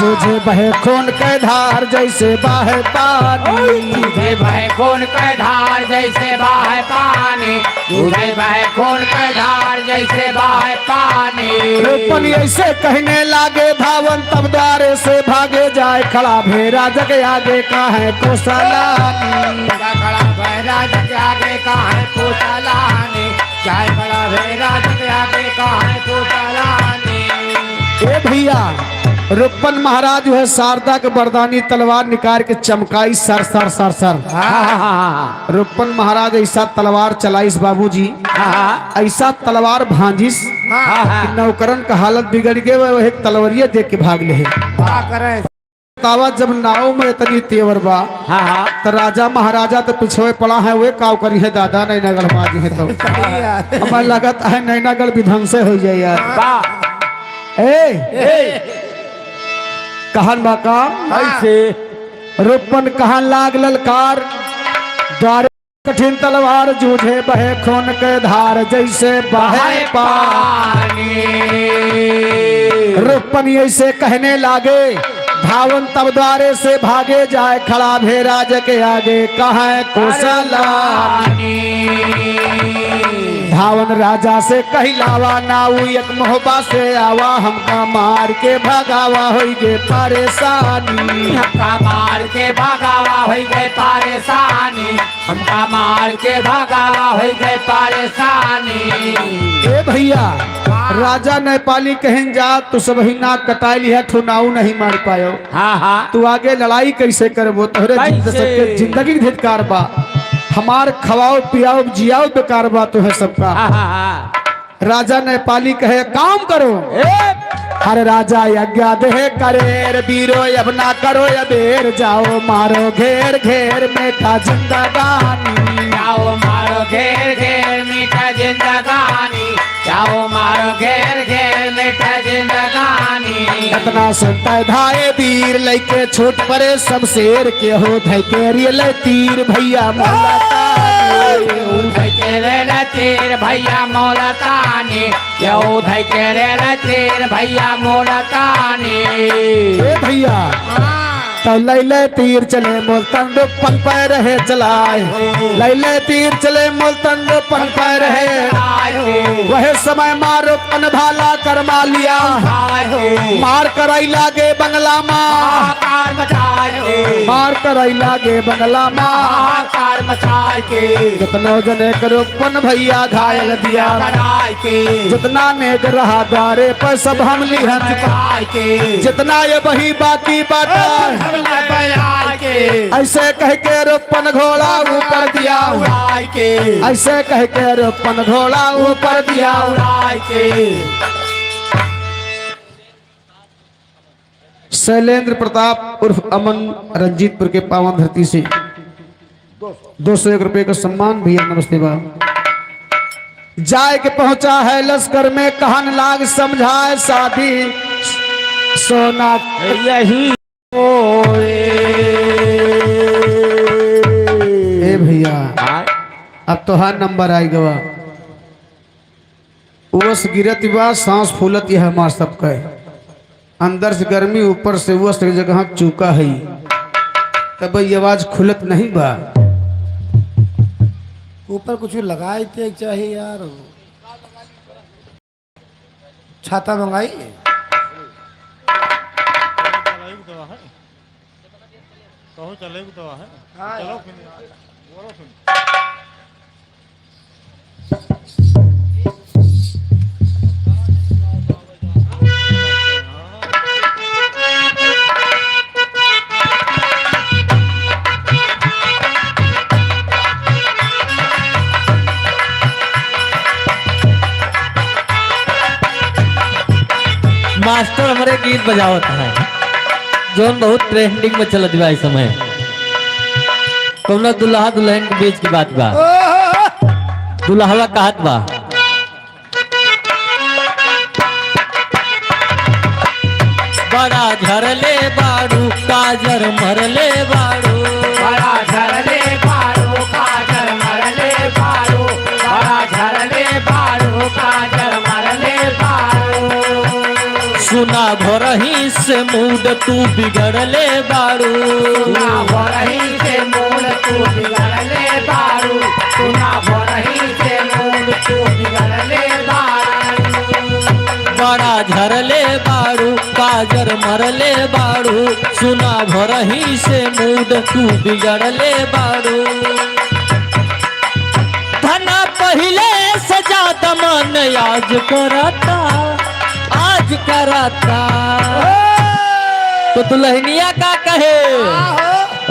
जूझे बहे खून के धार जैसे बहे पानी। तुझे बहे खून का धार जैसे बहे पानी, तुझे बहे खून का धार जैसे बहे पानी। रूपन ऐसे कहने लागे धावन तब द्वारे से भागे जाए खड़ा भेरा जग आगे काहे कोसलानी। जा खड़ा भैरा जग आगे काहे कोसलानी, जाए खड़ा भैरा जग आगे काहे कोसलानी। ए भैया रूपन महाराज जो है शारदा के बरदानी तलवार निकाल के चमकाई सर सर सर सर। रूपन महाराज ऐसा तलवार चलाइस बाबूजी, ऐसा तलवार भांजिस कि नौकरन का हालत बिगड़ गए वह एक तलवारिया देख के भाग ले। क्या करें? तावा जब नाव में इतनी तेवर बा तो राजा महाराजा तो पिछवे पड़ा है वे काव करी है दादा नैनागढ़ बाजी है तो हमारे लगत है नैनागढ़ विध्वंस हो जाए यार। ए कहन बा काम ऐसे रूपन कहाँ लाग ललकार द्वारे कठिन तलवार जूझे बहे खून के धार जैसे बहे पानी। रूपन ऐसे कहने लागे धावन तब द्वारे से भागे जाए खड़ा भेरा के आगे कहाँ कोसला। धावन राजा से कहलावा नाऊ एक मोहबा से आवा, हमका मार के भगावा होई गे परेशानी। हमका मार के भगावा हो गए परेशानी, हमका मार के भगावा हो गए परेशानी। ए भैया, राजा नेपाली कहें जा तो सब ही नाक कटाई लिया, ठुनाऊ नहीं मार पायो। हाँ हाँ। तू आगे लड़ाई कैसे करबो? तोहरे कैसे? सबके जिंदगी के धिक्कार बा, हमार खवाओ पियाओ जियाओ बेकार बा तुहे सबका। हाँ हाँ। राजा नेपाली कहे काम करो। हर राजा आज्ञा दे करे वीरो, अब ना करो अबेर, जाओ मारो घेर घेर मेटा जिंदगानी। जाओ मारो घेर घेर मीठा जिंदगानी, जाओ मारो घेर घेर मीठा जिंदगानी। इतना सुनता धाए वीर लैके छोट परे सब शेर के हो धैके रियल तीर भैया मौला ताने। धैके रे तीर भैया मौला तानी, यो धैके रे तीर भैया मौला तानी। ए भैया, तो लैले तीर चले मोलतन पन पर रहे चलाए, लैले तीर चले मोलतन पन पर रहे, वह समय मारो पन भाला करमा लिया, मार कराई लागे बंगला माँ, हाहाकार मचाए, मार कराई लागे बंगला माँ, हाहाकार मचाए के जितना जने करो पन भैया घायल दिया, कराए के जितना नेक रहा द्वारे पर सब हम लिहन, चुकाए के जितना ये वही बाकी बाटा, हमने बनाए के ऐसे कह के रोपन घोड़ा ऊपर दिया, उड़ाए के ऐसे कह के रोपन घोड़ा ऊपर दिया। उड़ाए के। शैलेंद्र प्रताप उर्फ अमन रंजीतपुर के पावन धरती से 201 रुपए का सम्मान भैया नमस्ते बाबा। जाए के पहुंचा है लश्कर में कहन लाग समझाए शादी सोना यही ए भैया, अब तो हर नंबर आई गवा, उस गिरत बा सांस फूलत यह हमार सबके, अंदर से गर्मी ऊपर से उस जगह चूका है, तब ये आवाज खुलत नहीं बा। ऊपर कुछ लगाए के चाहिए यार, छाता मंगाई। मास्टर हमारे गीत बजावत है जोन बहुत ट्रेंडिंग में चलत बा इस समय। कौना दुल्हा दुल्हन के बीच की बात बा। दुल्हवा कहत बा, बड़ा झरले बाड़ू काजर मरले बाड़ू, बड़ा झरले बारू काजर मरले बारू, बड़ा झरले बारू काजर मरले बारू। सुना भोरही से मूड तू बिगड़ले बाड़ू, सुना भोरही से मूल तू बिगड़ले बारू, सुना भोरही से मूल तू बिगड़ले बारू। बड़ा झरले बाड़ू काजर मरले बाड़ू, सुना भोरही से मूड तू बिगड़ले बाड़ू। धना पहले सजा दमन आज करता, आज करता। तो दुल्हनिया का कहे,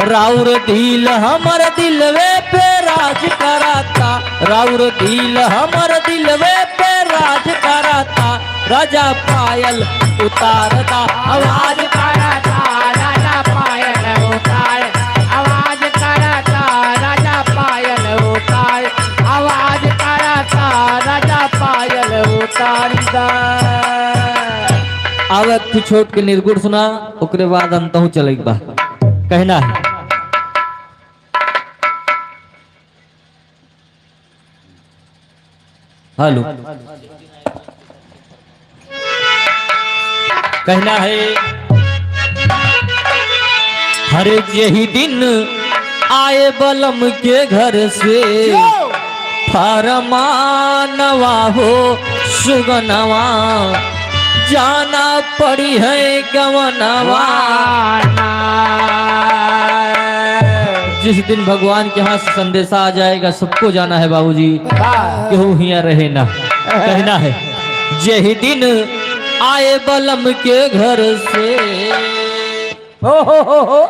राउर दिल हमर दिलवे पे राज कराता, राउर दिल हमर दिलवे पे राज कराता, राजा पायल उतारता आवाज आवाज करता राजा पायल उतार, आवाज करता राजा पायल उतार, आवाज करता राजा पायल उतार। आवे तू छोट के निर्गुण सुना, ओकरे बाद अंतहु चले बा। कहना है हेलो, कहना है हर यही दिन आए बलम के घर से, फरमानवा हो सुगनवा, जाना पड़ी है गवनवा। जिस दिन भगवान के यहाँ से संदेशा आ जाएगा सबको जाना है बाबूजी, केहू हिया रहे ना। कहना है यही दिन आए बलम के घर से। हो हो हो हो।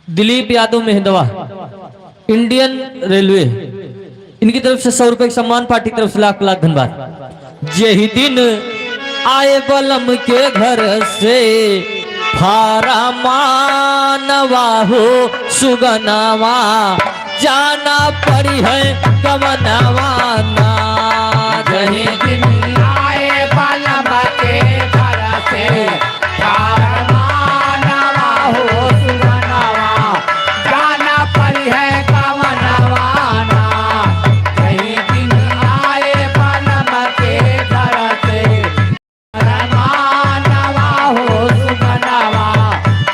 दिलीप यादव मेहंदवा, इंडियन रेलवे, इनकी तरफ से 100 रुपए के सम्मान, पार्टी की तरफ से लाख लाख धन्यवाद। यही दिन आए बलम के घर से फारा मानवा हो सुगनवा, जाना पड़ी है गवनवा ना। जही दिन आए बलम के घर से फरमानवा हो सुगनवा, जाना पड़ी है गवनवा ना। जही दिन आए बलम के घर से फरमानवा हो सुगनवा,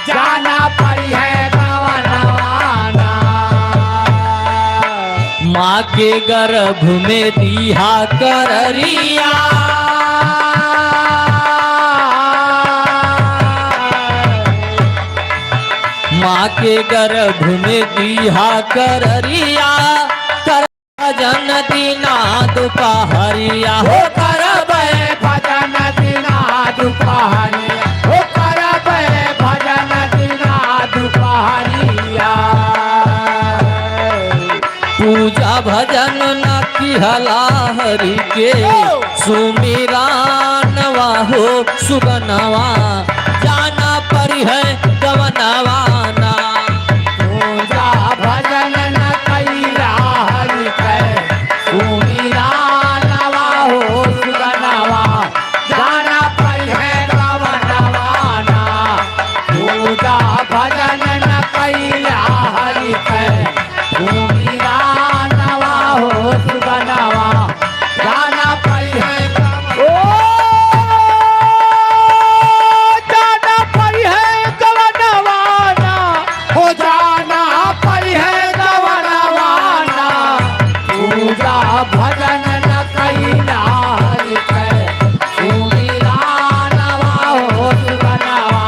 जाना पड़ी है गवनवा ना। माँ के गर्भ में दिहा कररिया, माँ के गर्भ में दिहा कररिया, कर भजन दीना दोपहरिया। हो करबै भजन दिना दुपहरिया, हो करबै भजन दिना दुपहरिया। पूजा भजन न किहला हरि के सुमिरानवा हो सुगनवा, जाना परी है गवनवा ना। पूजा भजन न कैला हरि के सुमिरा नवा हो सुगनवा, जाना परी है गवनवा ना। पूजा भजन न कैला हरि के सुमिरा नवा हो सुगनवा, जाना परी है ओ जाना परी है गवनवा ना। हो जाना परी है गवनवा ना। पूजा भजन न कैला हरि के सुमिरा नवा हो सुगनवा,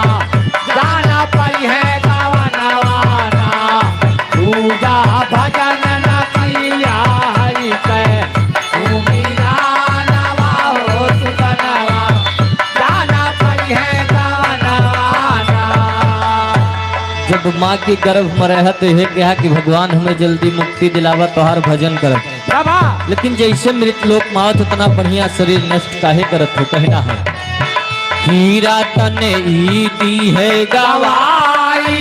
जाना परी है गवनवा ना। पूजा भजन न कैला हरि के सुमिरा नवा हो सुगनवा, जाना परी है गवनवा ना। जब माँ के गर्भ में रहत है कहा कि भगवान हमें जल्दी मुक्ति दिलावा तोहार भजन करत, प्रभा। लेकिन जैसे मृत लोक मावत उतना बढ़िया शरीर नष्ट काहे करत हो। कहना है हीरा तने ई दी है गवाई,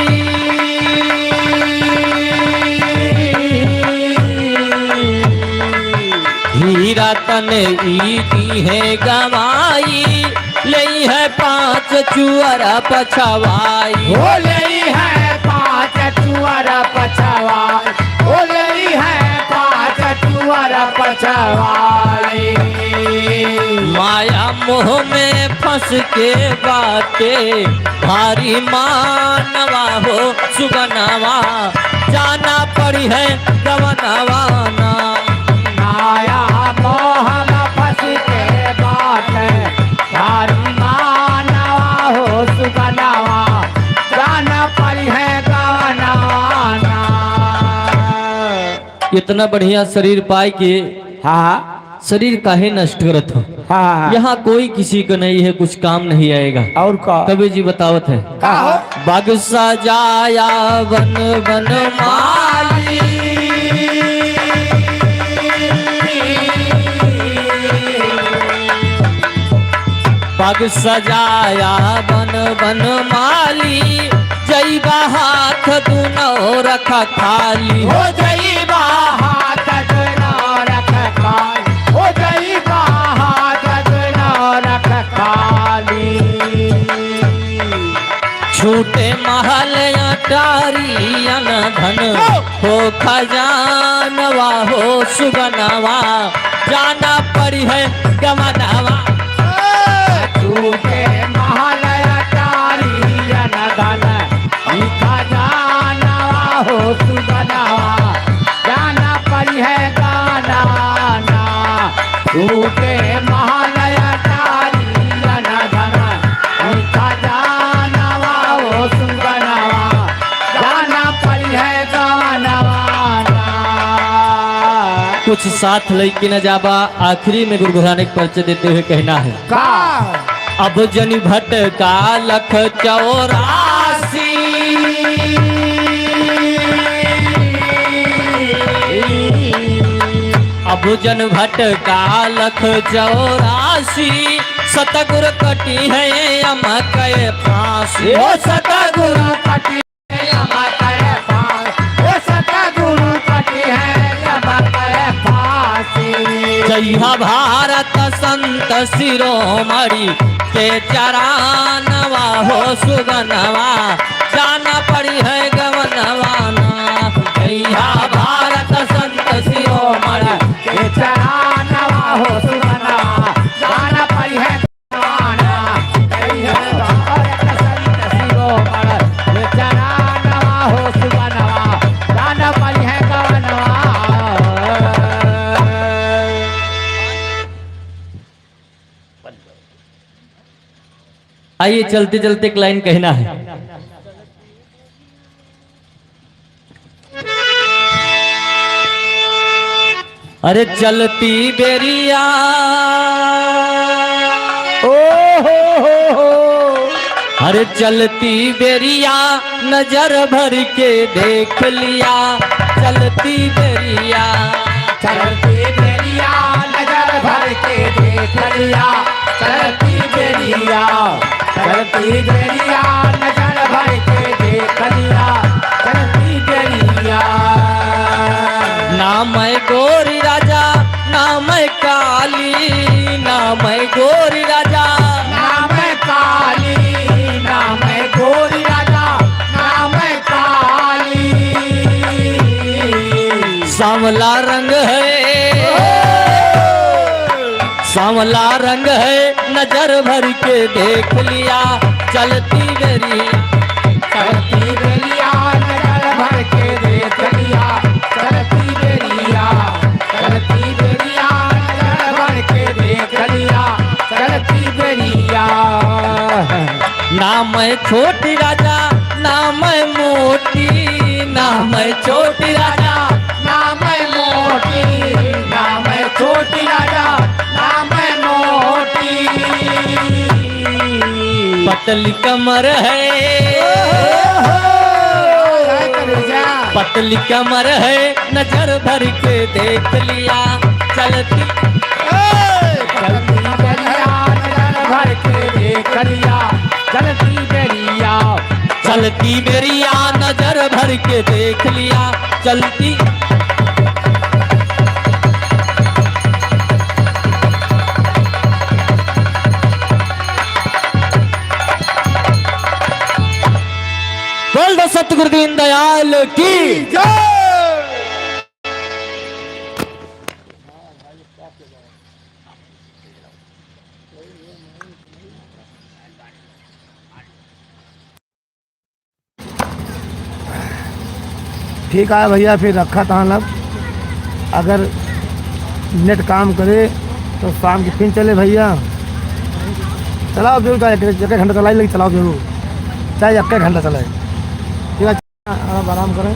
हीरा तने ई दी है गवाई, लई है पांच चुअर पछवाई। हो लई है पांच चुअर पछवाई, हो लई है पांच चुअर पछवाई। माया मोह में फंस के बाटे भारी मानवा हो सुगनवा, जाना पड़ी है गवनवा ना। माया मोह में फंस के बाटे भारी मानवा हो सुगनवा, जाना पड़ी है गवनवा ना। इतना बढ़िया शरीर पाए के हाँ शरीर काहे नष्ट करत हो। हाँ। यहाँ कोई किसी को नहीं है, कुछ काम नहीं आएगा। और का कबीर जी बतावत है का हो? बाग सजाया वन वन माली, बाग सजाया वन वन माली, जईबा हाथ दुनो रखा खाली। हो जईबा हाथ दुनो रख खाली, हो जईबा हाथ दुनो रख खाली। छूटे महल अटारी अन धन हो खजानवा हो सुगनवा, जाना पड़ी है गमनवा। छूटे महल अटारी अन धन खजानवा हो टूटे महालया तारी धन खजानवा हो सुगनवा जाना पड़ी है गवनवा। कुछ साथ लैके न जाबा। आखिरी में गुरु घराने के परिचय देते हुए कहना है का अब जन भटका लख 84, अब जन भटका लख 84, सतगुर कटी है अमक फांसी। ओ सतगुरु कटी है अमर फांसी, ओ सतगुरु कटी है अमर फांसी। जय भारत संत शिरोमणि के चरानवा हो सुगनवा, जाना पड़ी है गवनवाना। जय भारत संत शिरोमणि के चरानवा हो सुगनवा, जाना पड़ी है गवनवाना। जय भारत संत शिरोमणि के चरानवा हो सुगनवा, जाना पड़ी है गवनवा। आइए चलते चलते एक लाइन कहना है। अरे चलती बेरिया, ओ हो हो हो। अरे चलती बेरिया नजर भर के देख लिया, चलती बेरिया, चलती बेरिया नजर भर के देख लिया, चलती बेरिया, चलती बेरिया नजर भर के देख लिया, चलती बेरिया। नाम है गोरी राजा, नाम है काली, नाम है गोरी राजा, नाम है काली, नाम है गोरी राजा, नाम है काली। सांवला रंग है, सांवला रंग है, नजर भर के देख लिया, चलती बेरिया, चलती बेरिया नजर भर के देख लिया, चलती बेरिया, चलती बेरिया नजर भर के देख लिया, चलती बेरिया। नाम है छोटी राजा, नाम है मोटी, नाम है छोटी राजा, नाम है मोटी, नाम है छोटी राजा, नाम है मोटी। पतली कमर है, पतली कमर है, नजर भर के देख लिया, चलती चलती बेरिया नजर भर के देख लिया, चलती बेरिया, चलती बेरिया नजर भर के देख लिया, चलती। बोल दो सतगुरु दीन दयाल की जय। ठीक है भैया, फिर रखा था अब अगर नेट काम करे तो शाम के फिर चले भैया। चलाओ जरूर, चाहे एक एक घंटा चलाई, लेकिन चलाओ जरूर, चाहे एक एक घंटा चलाए। ठीक है, आराम आराम करें।